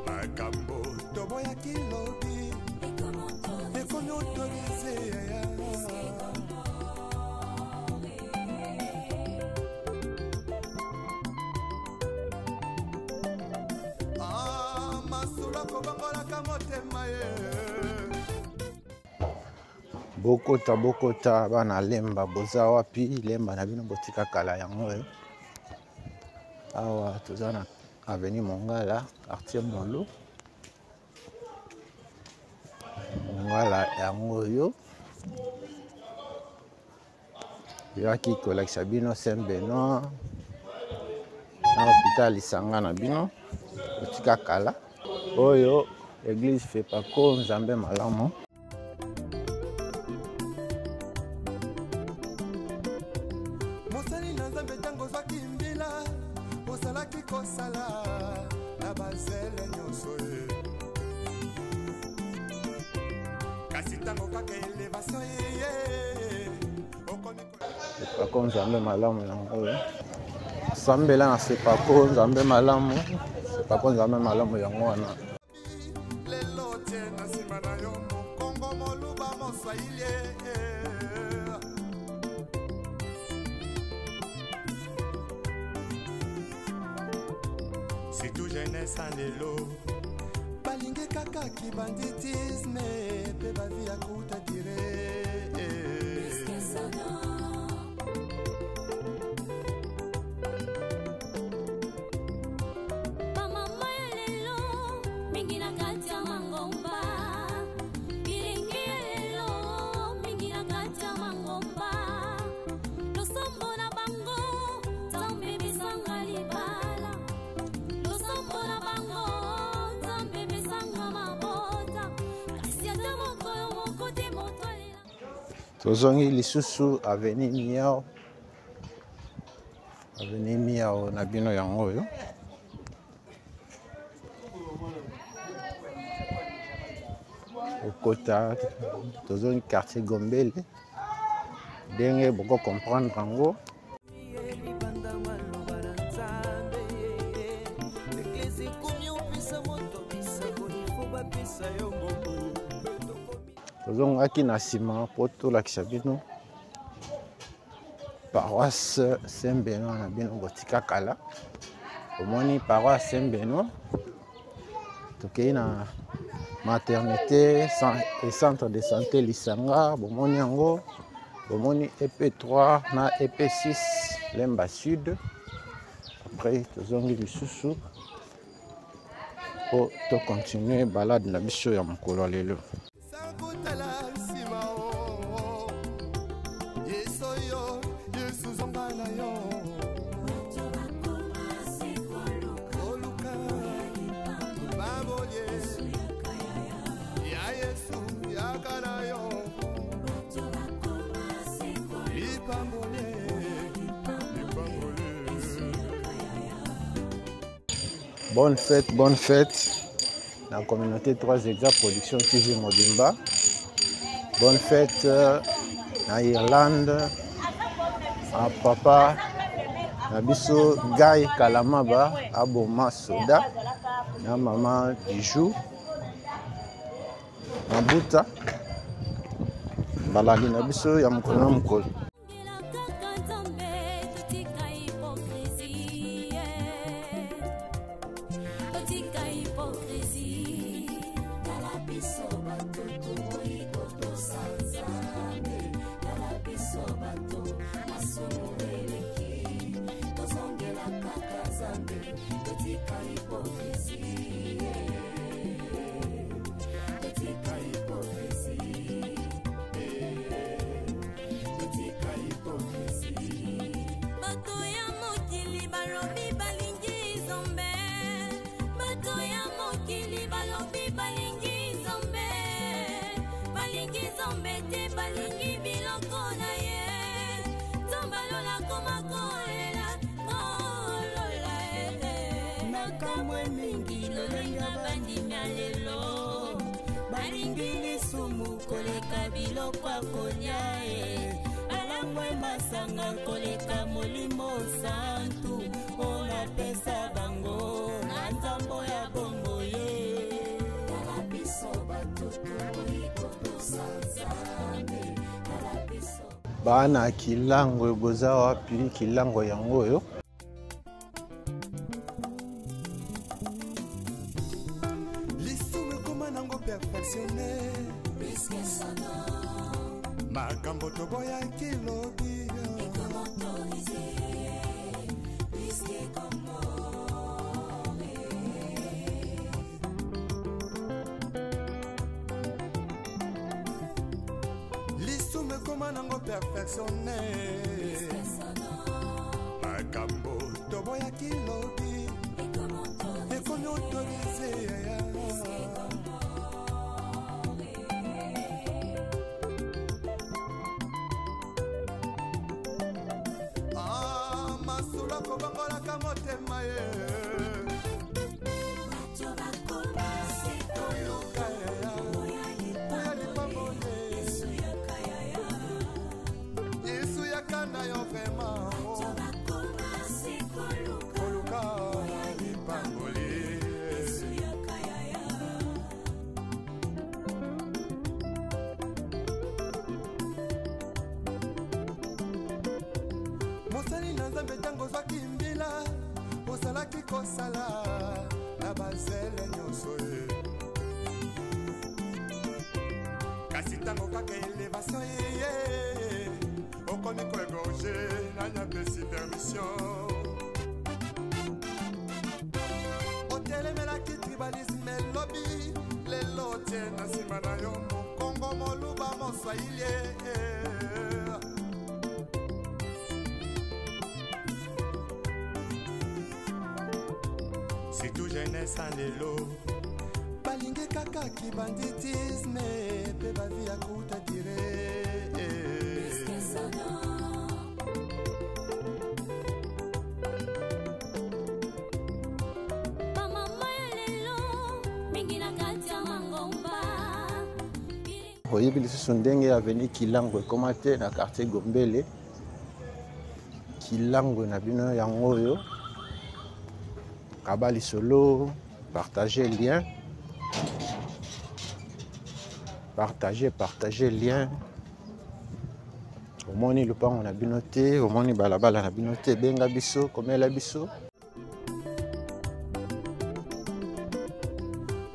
makambo toboyaki lobi est autorisé, ekomi autorisé. Ah, masolo akobongolaka motema ye. Bokota, bokota bana Lemba, boza wapi? Lemba na bino botika kala yango oyo. Awa toza na avenue Mongala, quartier Molo. Mongala yango oyo. Toyaki kolakisa bino Saint Benoit na hôpital lisanga na bino kotika kala oyo église Fepaco Nzambe malamu. Mosali na Nzambe, ntango ozwaki mbila ozalaki kosala na bazele nyonso ye, kasi ntango kaka elevation ye okomi. Sepako Nzambe malamu yango oyo, sambela na Sepako Nzambe malamu, Sepako Nzambe malamu yango wana. Lelo tie na nsima na yo mokongo, moluba, moswahili. Surtout jeunesse ya lelo balingi kaka kibanditisme mpe bavi ya kuta dire. Bamama ya lelo mingi na kati ya mangomba, bilingi ya lelo mingi na kati ya mangomba, losambo na bango Nzambe besanga libala, losambo na bango Nzambe besanga mabota, kasi ata mokolo moko te moto alela. Tozongi lisusu avenue Miao, avenue Miao na bino yango oyo. Okota, tozongi quartier Gombele ndenge boko comprendre yango. Libanda maloba na Nzambe, eglise ekomi opesa moto bisakoli fo bapesa yo mbongo. Tozongaki na nsima mpo tolakisa bino paroisse Saint Benoît na bino botika kala. Omoni paroisse Saint Benoît, tokei na maternité et centre de santé Lisanga, bomoni yango, bomoni EP3 na EP6 Lemba Sud. Après tozongi lisusu mpo tocontinue balade na biso ya mokolo ya lelo. Sankotala nsima o Yesu yo, Yesu zonga na yo koluka babolie ya Yesu, yaka na yo lipambolie, lipambolie. Bonne fête, bonne fête na communauté 3 Exa Production TV mobimba. Bonne fête na Irlande na papa na biso Guy Kalamaba aboma soda na mama Bijou Mabuta, balandi na biso ya mokolo na mokolo. Ngela kaka Nzambe, totika hypocrisie, totika hypocrisie. Tala biso bato toboyi kotosa Nzambe, tala biso bato masumu eleki, tozongela kaka Nzambe, totika hypocrisie, totika hypocrisie, Totika hypocrisie. Bato ya mokili balobi balingi Nzambe, bato ya mokili balobi balingi Nzambe, balingi Nzambe te, balingi biloko na ye. Nzambe alola koma kolela kolola e Nakamwe mingi lolenga bandimi ya lelo balingi lisumu koleka biloko ya kolia e alangwe masanga koleka Molimo Santu oyo napesa bango na nzambo ya bongo ye. Tala biso bato toboyi kotosa Nzambe, tala biso. Bana Kilango, boza wapi? Kilango yango oyo. Lisumu ekoma nango perfectionne, makambo toboyaki lobi. Lisumu ekoma Ekoma nango perfectionne. Makambo toboyaki lobi ekomi autorise. Ah, masolo akobongolaka motema ye. Koluka ya lipamboli. Yesu yaka na yo vraiment. Koluka lipamboli. Mosali na Nzambe, ntango ozwaki mbila, ozalaki kosala na bazele nyonso ye. Kasi ntango kaka elevation eye, okomi koégorger. Nani apesi permission? Otelemelaki tribalisme elobi, lelo otie na nsima na yo mokongo, moluba, moswahili. Surtout jeunesse ya lelo balingi kaka kibanditisme mpe bavi ya kuta dire. Bamama ya lelo mingi na kati ya mangomba. Oyebi lisusu ndenge avenue Kilango ekóma te na quartier Gombele. Kilango na bino yango oyo. Kaba lisolo, partage lien, partage, partage lien. Omoni lupango na bino te, omoni balabala na bino te, benga biso, komela biso.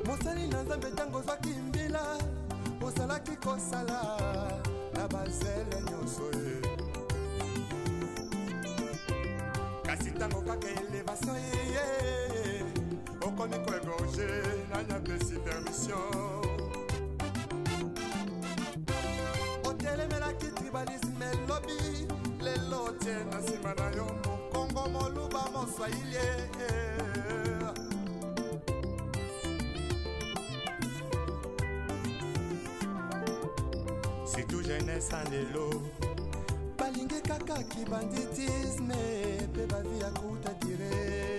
Mosali na Nzambe, ntango ozwaki mbila, ozalaki kosala na bazele nyonso ye. Kasi ntango kaka elevation eye, okomi koégorger. Nani apesi permission? Otelemelaki tribalisme elobi, lelo otie na nsima na yo mokongo, moluba, moswahili. Surtout jeunesse ya lelo balingi kaka kibanditisme mpe bavi ya kuta dire.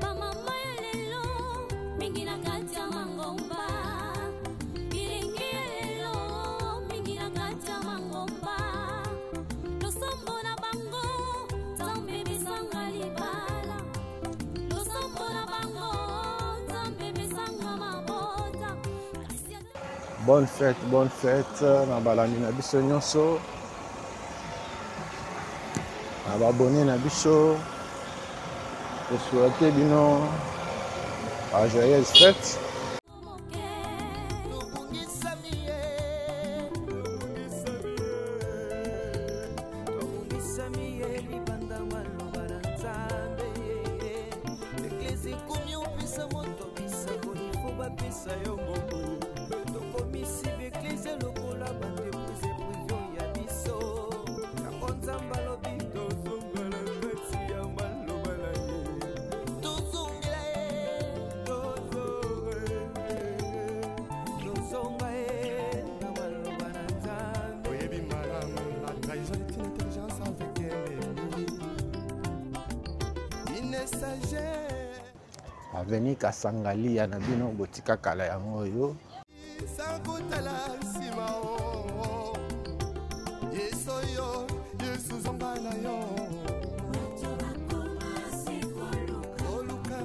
Bamama ya lelo mingi na kati ya mangomba, bilingi ya lelo mingi na kati ya mangomba, losambo na bango Nzambe besanga libala, losambo na bango Nzambe besanga mabota, kasi Bonne fête, bonne fête na balandi na biso nyonso, na baabonnés na biso. Tosouhaiter bino ba joyeuse fête. Moke. Tobungisami ye, tobungisami ye libanda maloba na Nzambe. Eglise ekomi opesa moto bisakoli, fo bapesa yo mbongo. Tokomisi baeglise lokola baentreprise privée ya biso. Yango Nzambe alobi tozongela kati ya maloba na ye, tozongela ye, tozonga ye na maloba na Nzambe. Oyebi malamu, la trahison est une intelligence avec ennemi, une sagesse. Avenue Kasangalia na bino botika kala yango oyo. Sans kotala nsima o Yesu oyo, Yesu zonga na yo. Koluka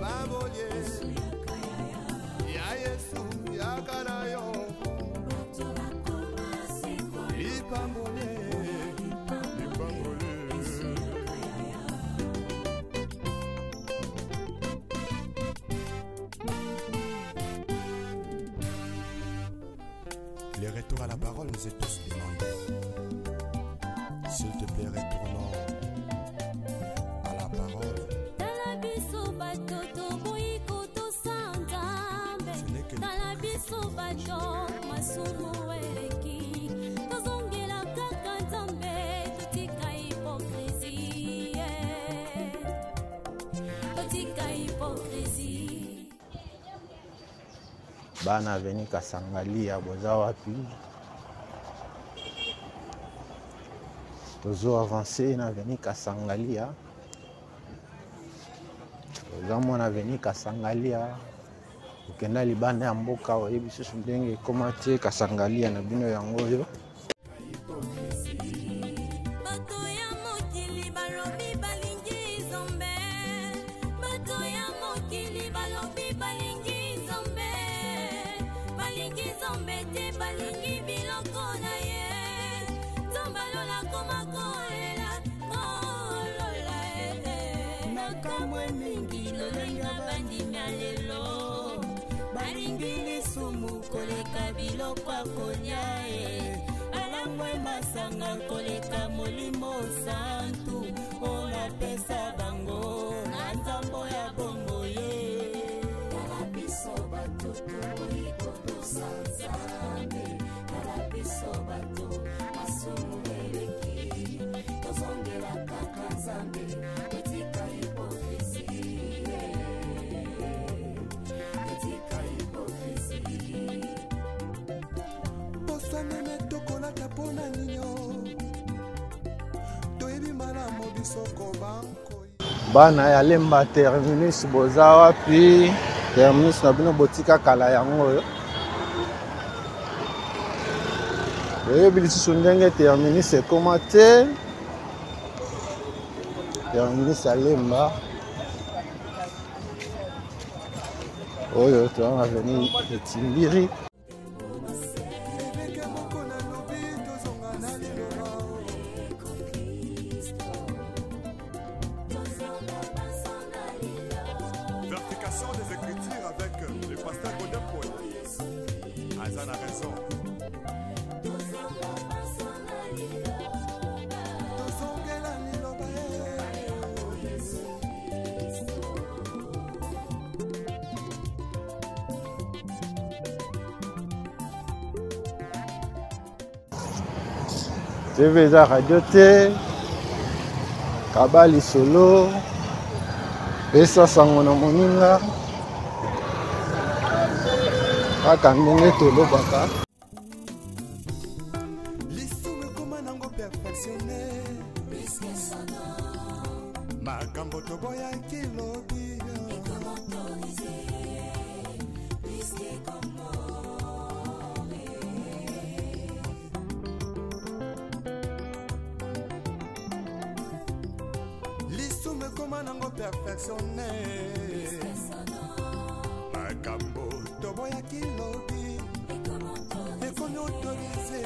babolie ya Yesu yaka na yo lipambolie, lipambolie. Le retour à la parole nous est tous demandé. S'il te plaît, retournons à la parole. Tala biso bato. biso bato masumu eleki tozongela kaka nzambe totika hipokrisi totika hipokrisi. Bana aveni Kasangalia boza wapi? Tozo avance na aveni Kasangalia, toza mwana aveni Kasangalia. Okenda libanda ya mboka oyebi susu ndenge ekoma te. Kasangalia na bino yango oyo. Bato ya mokili balobi balingi nzambe, bato ya mokili balobi balingi nzambe, balingi nzambe te, balingi biloko na ye. Nzambe alola koma kolela kolola nakamwe mingi lolenga bandimi ya lelo balingi lisumu koleka biloko ya kolia e balangwe masanga koleka molimo santu oyo napesa bango na nzambo ya bombo ye. Tala biso bato tokoki kotosa Nzambe, tala biso bato masumu eleki tozongela kaka Nzambe, totika hipokrisi, totika hipokrisi. Posa meme tokolata mpo na ninio toyebi malamu biso kobankoi. Bana ya Lemba terminus boza wapi? Terminus na bino botika kala yango oyo. Boyebi lisusu ndenge terminus ekoma te. Terminus ya Lemba oyo toza na avenue Etimbiri. Ebeke moko nalobi tozonga na liloba. Vérification des Écritures avec le pasteur Godin Paul. Azan a raison. Tozongela liloba ye. TV eza radio te, kaba lisolo, pesa sango na moninga, kaka ndenge tolobaka. Lisumu ekoma nango perfectionne, makambo toboyaki lobi. Lisumu ekoma nango perfectionne, makambo toboyaki lobi ekomi autorise.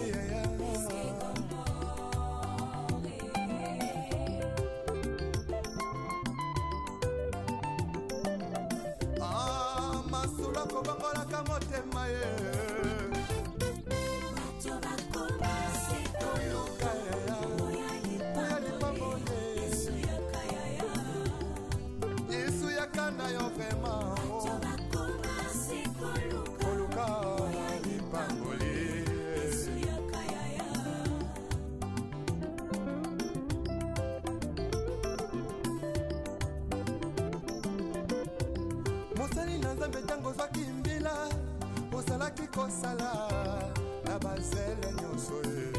Ah, masolo akobongolaka motema ye. Koluka ya lipamboli Yesu yaka na yo vraiment koluka lipamboli. Mosali na Nzambe, ntango ozwaki mbila ozalaki kosala na bazele nyonso ye,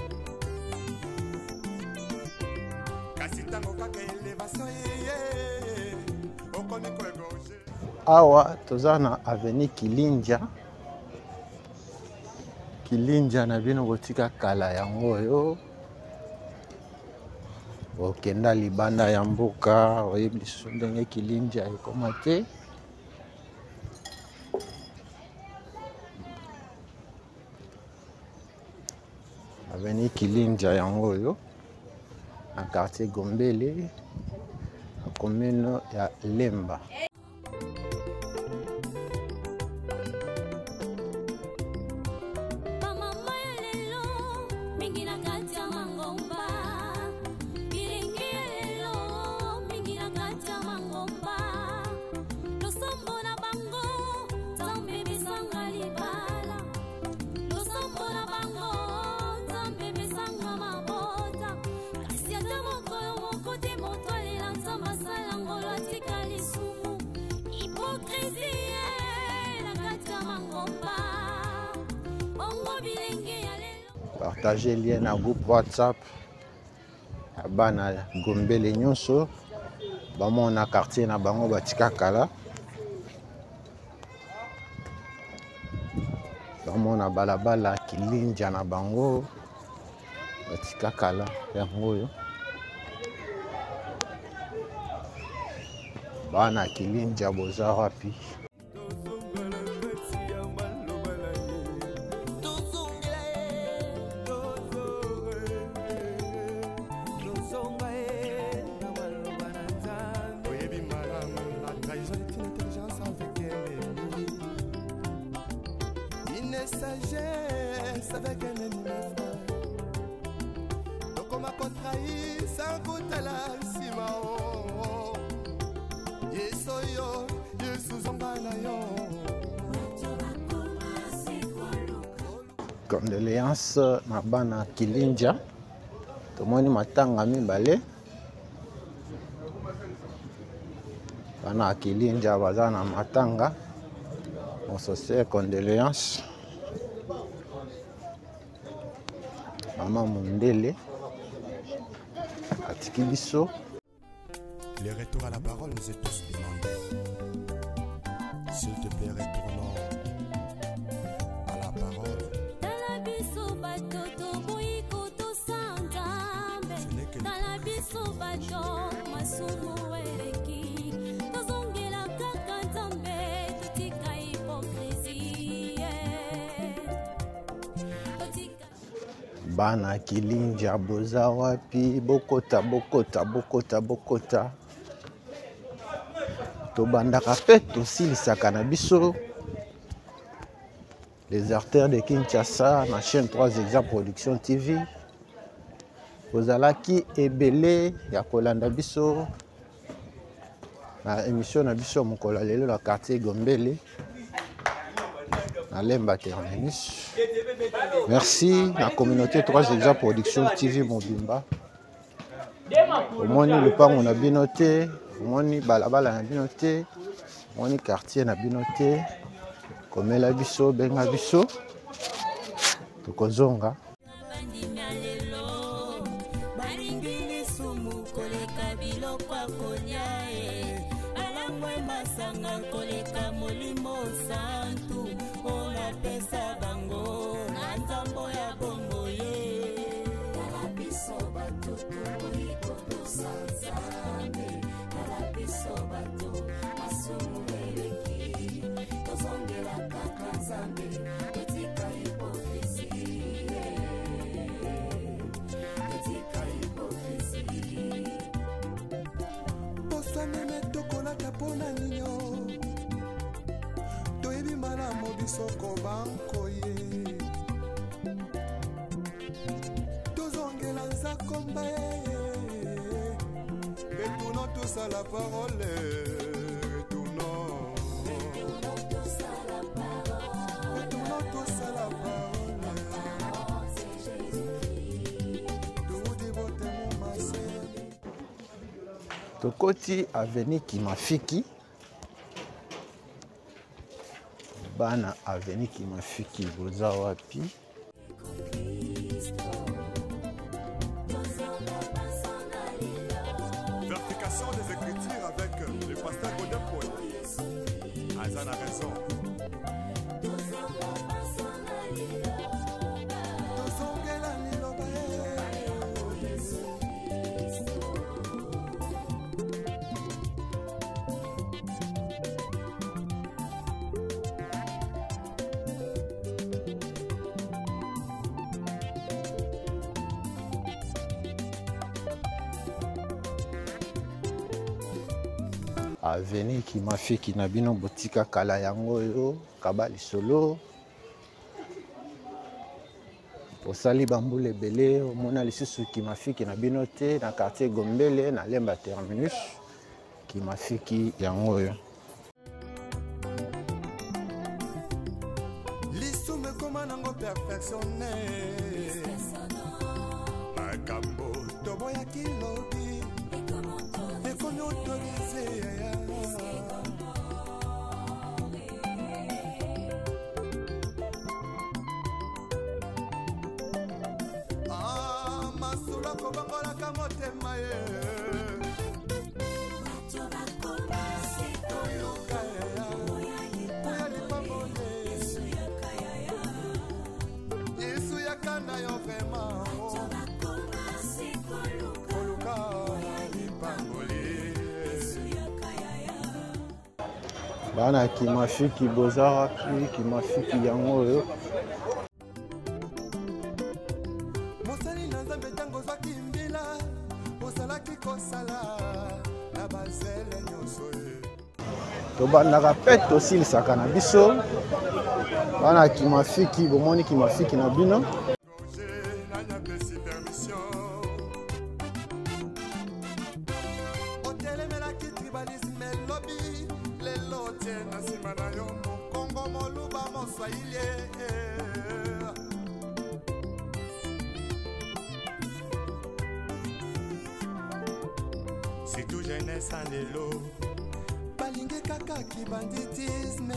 kasi ntango kaka elevation ye okomi koegorge. Awa toza na avenue Kilindia. Kilindia na bino botika kala yango oyo. Okenda libanda ya mboka oyebi lisusu ndenge Kilindia ekoma te. Avenue Kilindia yango oyo na quartier Gombele na commune ya Lemba. Bamama ya lelo mingi na kati ya mangomba, bilenge ya lelo mingi na kati ya mangomba, losambo na bango nzambe besanga libala. Partage lien na groupe WhatsApp ya bana Gombele nyonso bamona quartier na bango batika kala, bamona balabala Kilinja na bango batika kala yango oyo. Bana Kilinja boza wapi? Oyebi malamu, la trahison est une intelligence avec ennemi, une sagesse avec un ennemi, mes frères. Tokoma kotrahir sans kotala nsima o Yesu oyo, Yesu zonga na yo. Condoléances na bana Kilinja. Tomoni matanga mibale. Bana Kilinja baza na matanga. Mon condoléances. Mama Mundele atiki biso. Le retour à la parole nous est tous demandé. S'il te plaît, retournons à la parole. Tala biso bato toboyi kotosa Nzambe. Ce n'est que Tala biso bato masumu eleki, tozongela kaka Nzambe, totika hypocrisie, totika. Bana Kilinja boza wapi? Bokota, bokota, bokota, bokota. Tobandaka pe tosilisaka na biso les artères de Kinshasa na chaîne 3 Exa Production TV. Bozalaki ebele ya kolanda biso na émission na biso mokolo ya lelo na quartier Gombele na Lemba Terminus. Merci na communauté 3 Exa Production TV mobimba. Omoni lupango na bino te, omoni balabala na bino te, omoni quartier na bino te. Komela biso, benga biso, tokozonga. Bandimi ya lelo balingi lisumu koleka biloko ya kolia e, balangwe masanga koleka molimo santu oyo napesa bango na nzambo ya bombo ye. Tala biso bato toboyi kotosa Nzambe, tala biso bato masumu eleki, tozongela kaka Nzambe, totika hypocrisie, totika hypocrisie. Poso meme tokolata mpona ninyo, toyebi malamu biso kobankoye, tozongela nzakomba ye. Retournons tous à la parole, retournons. Retournons tous à la parole. Retournons tous à la parole. La parole, c'est Jésus-Christ. Toudi bote mumase. Tokoti avenue Kimafiki. Bana avenue Kimafiki boza wapi? Vérification des Écritures avec le pasteur Godin Paul. Azan a raison. Tozongela liloba ye. Avenue Kimafiki na bino botika kala yango oyo, kaba lisolo. Osali bambula ebele, omona lisusu Kimafiki na bino te na quartier Gombele na Lemba Terminus. Kimafiki yango oyo. Lisumu ekoma nango perfectionné. Makambo toboyaki lobi ekomi autorisé. Bana Kimafiki boza wapi? Kimafiki yango oyo. Mosali na Nzambe, ntango ozwaki mbila, ozalaki kosala na bazele nyonso ye. Tobandaka mpe tosilisaka na biso. Bana Kimafiki, bomoni Kimafiki na bino. Nani apesi permission? Otelemelaki tribalisme elobi, lelo otie na nsima na yo mokongo, moluba, moswahili. Surtout jeunesse ya lelo balingi kaka kibanditisme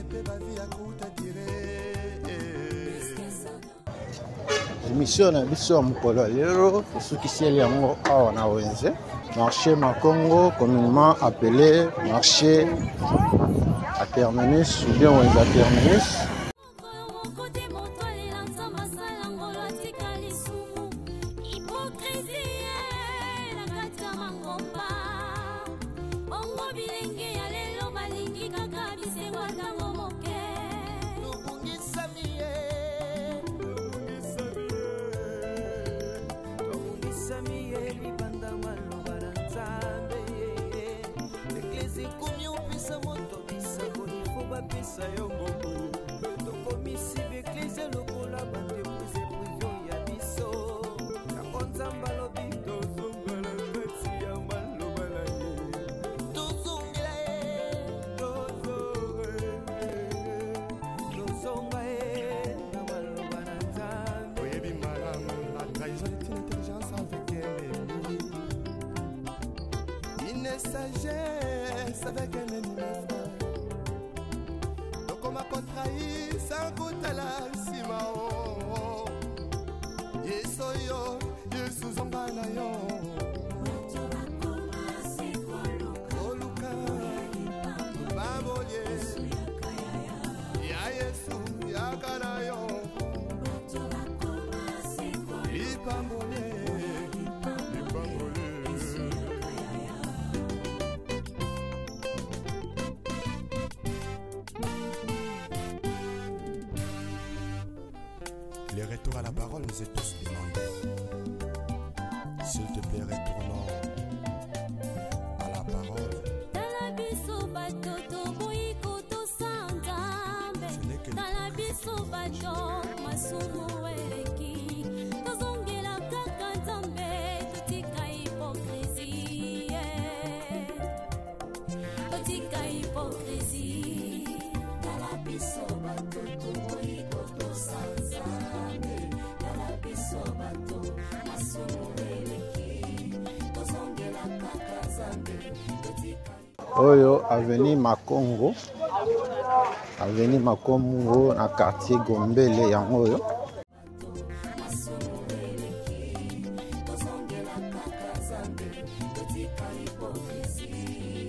mpe bavi ya kuta dire. Émission na biso ya mokolo ya lelo tosukiseli yango awa na wenze marché Makongo, communément appelé marché à terminus ou bien wenze à terminus. Moko te moto alela Nzambe asala ngolo atika lisumu hypocrisie na kati ya mangomba. Bongo bilenge ya lelo balingi kaka bisengo ntango moke. Tobungisami ye, tobungisami ye libanda maloba na Nzambe. Eglise ekomi opesa moto bisango, ifo bapesa yo mbongo. Tokomisi baeglise lokola baentreprise privé ya biso. Yango Nzambe alobi tozongela kati ya maloba na ye, tozongela ye, tozonga ye na maloba na Nzambe. Oyebi malamu, la trahison est une intelligence avec un ennemi, une sagesse avec un ennemi, mes frères. Tokoma kotrahir sans kotala nsima o. Yesu oyo, Yesu, zonga na yo. Koluka babolie ya Yesu, yaka na yo lipambolie, lipambolie. Le retour à la parole nous est tous demandé. S'il te plaît, retournons à la parole. Tala biso bato toboyi kotosa Nzambe. Ce n'est que Tala biso bato masumu eleki, tozongela kaka Nzambe, totika hypocrisie, totika hypocrisie. Tala biso bato toboyi kotosa Nzambe. Tala biso bato masumu eleki, tozongela kaka Nzambe, totika. Oyo avenue Makongo, avenue Makongo na quartier Gombele yango oyo. Masumu eleki, tozongela kaka Nzambe, totika hypocrisie,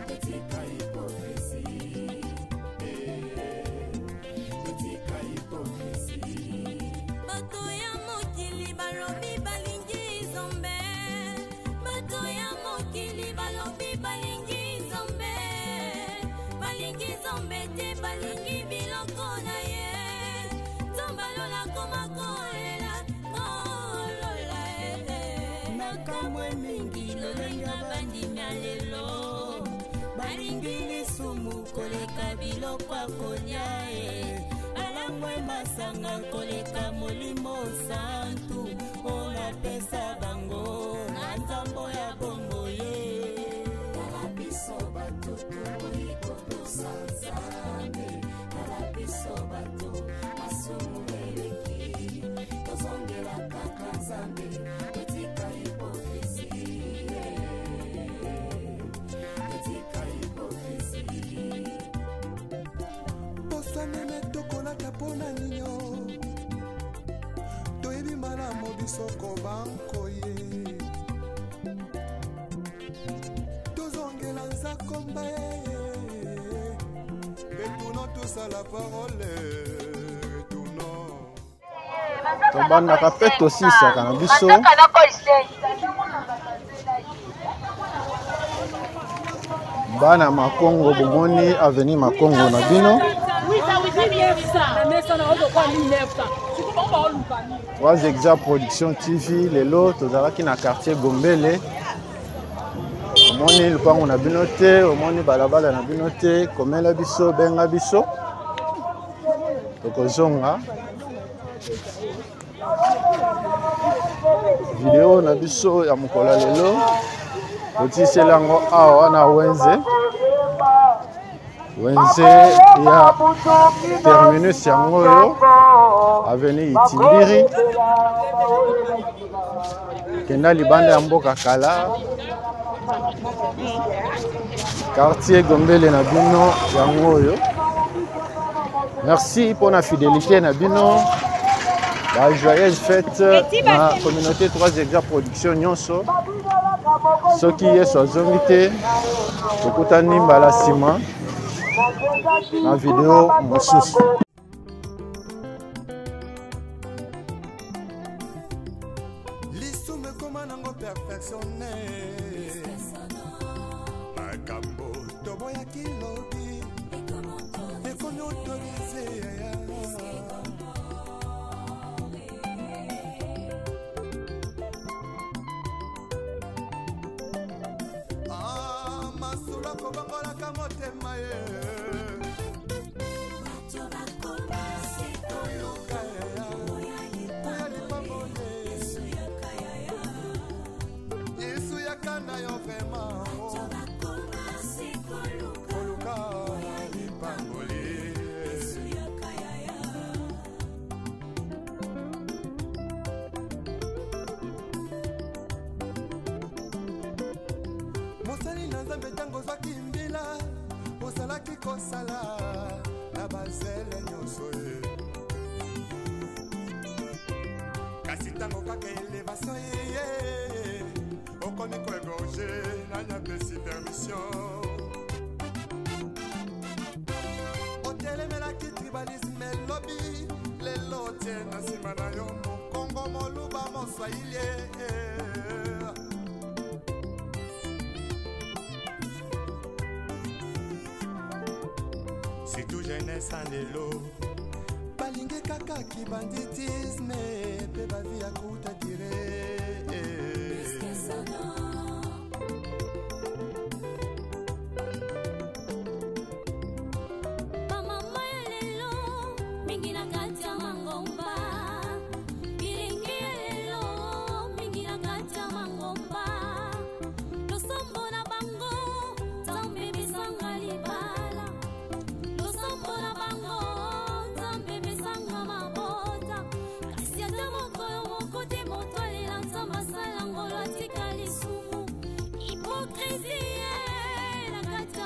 totika hypocrisie, totika hypocrisie. Bato ya mokili balobi balingi Nzambe, bato ya mokili balobi balingi Nzambe, balingi Nzambe te, balingi biloko na ye. Nzambe alola koma kolela kolola e. Makambo mingi lolenga bandimi ya lelo balingi lisumu koleka biloko ya kolia e, balangwe masanga koleka Molimo Santu oyo napesa bango na nzambo ya bombo ye. Tala biso bato toboyi kotosa Nzambe. Tala biso bato masumu eleki, tozongela kaka Nzambe, totika hypocrisie, totika hypocrisie. Poso meme tokolata mpo na ninyo, toyebi malamu biso kobankoye. Tozongela nzakomba ye. Retournons tous à la parole, retournons. Tobandaka mpe tosilisaka na biso. Bana Makongo bomoni avenue Makongo na bino. Trois Exa Production TV lelo tozalaki na quartier Gombele. Omoni lupango na bino te, omoni balabala na bino te, komela biso, benga biso. Tokozonga. Video na biso ya mokolo ya lelo totiseli yango awa na wenze wenze ya terminus yango oyo avenue Itimbiri kenda libanda ya mboka kala quartier Gombele na bino yango oyo. Merci pour la fidélité na bino. Ba joyeuse fête na communauté 3 Exa Production nyonso. Soki Yesu azongi te, tokutani mbala nsima na video mosusu. Lisumu ekoma nango perfectionne makambo toboyaki lobi ekomi autorise. Ah, masolo akobongolaka motema ye Yesu yaka na yo vraiment koluka lipamboli. Mosali na Nzambe, ntango ozwaki mbila ozalaki kosala na bazele nyonso ye, kasi ntango kaka elevation eye, okomi koegorge. Nani apesi permission? Otelemelaki tribalisme elobi, lelo otie na nsima na yo mokongo, moluba, moswahili. Surtout jeunesse ya lelo balingi kaka kibanditisme mpe bavi ya kuta.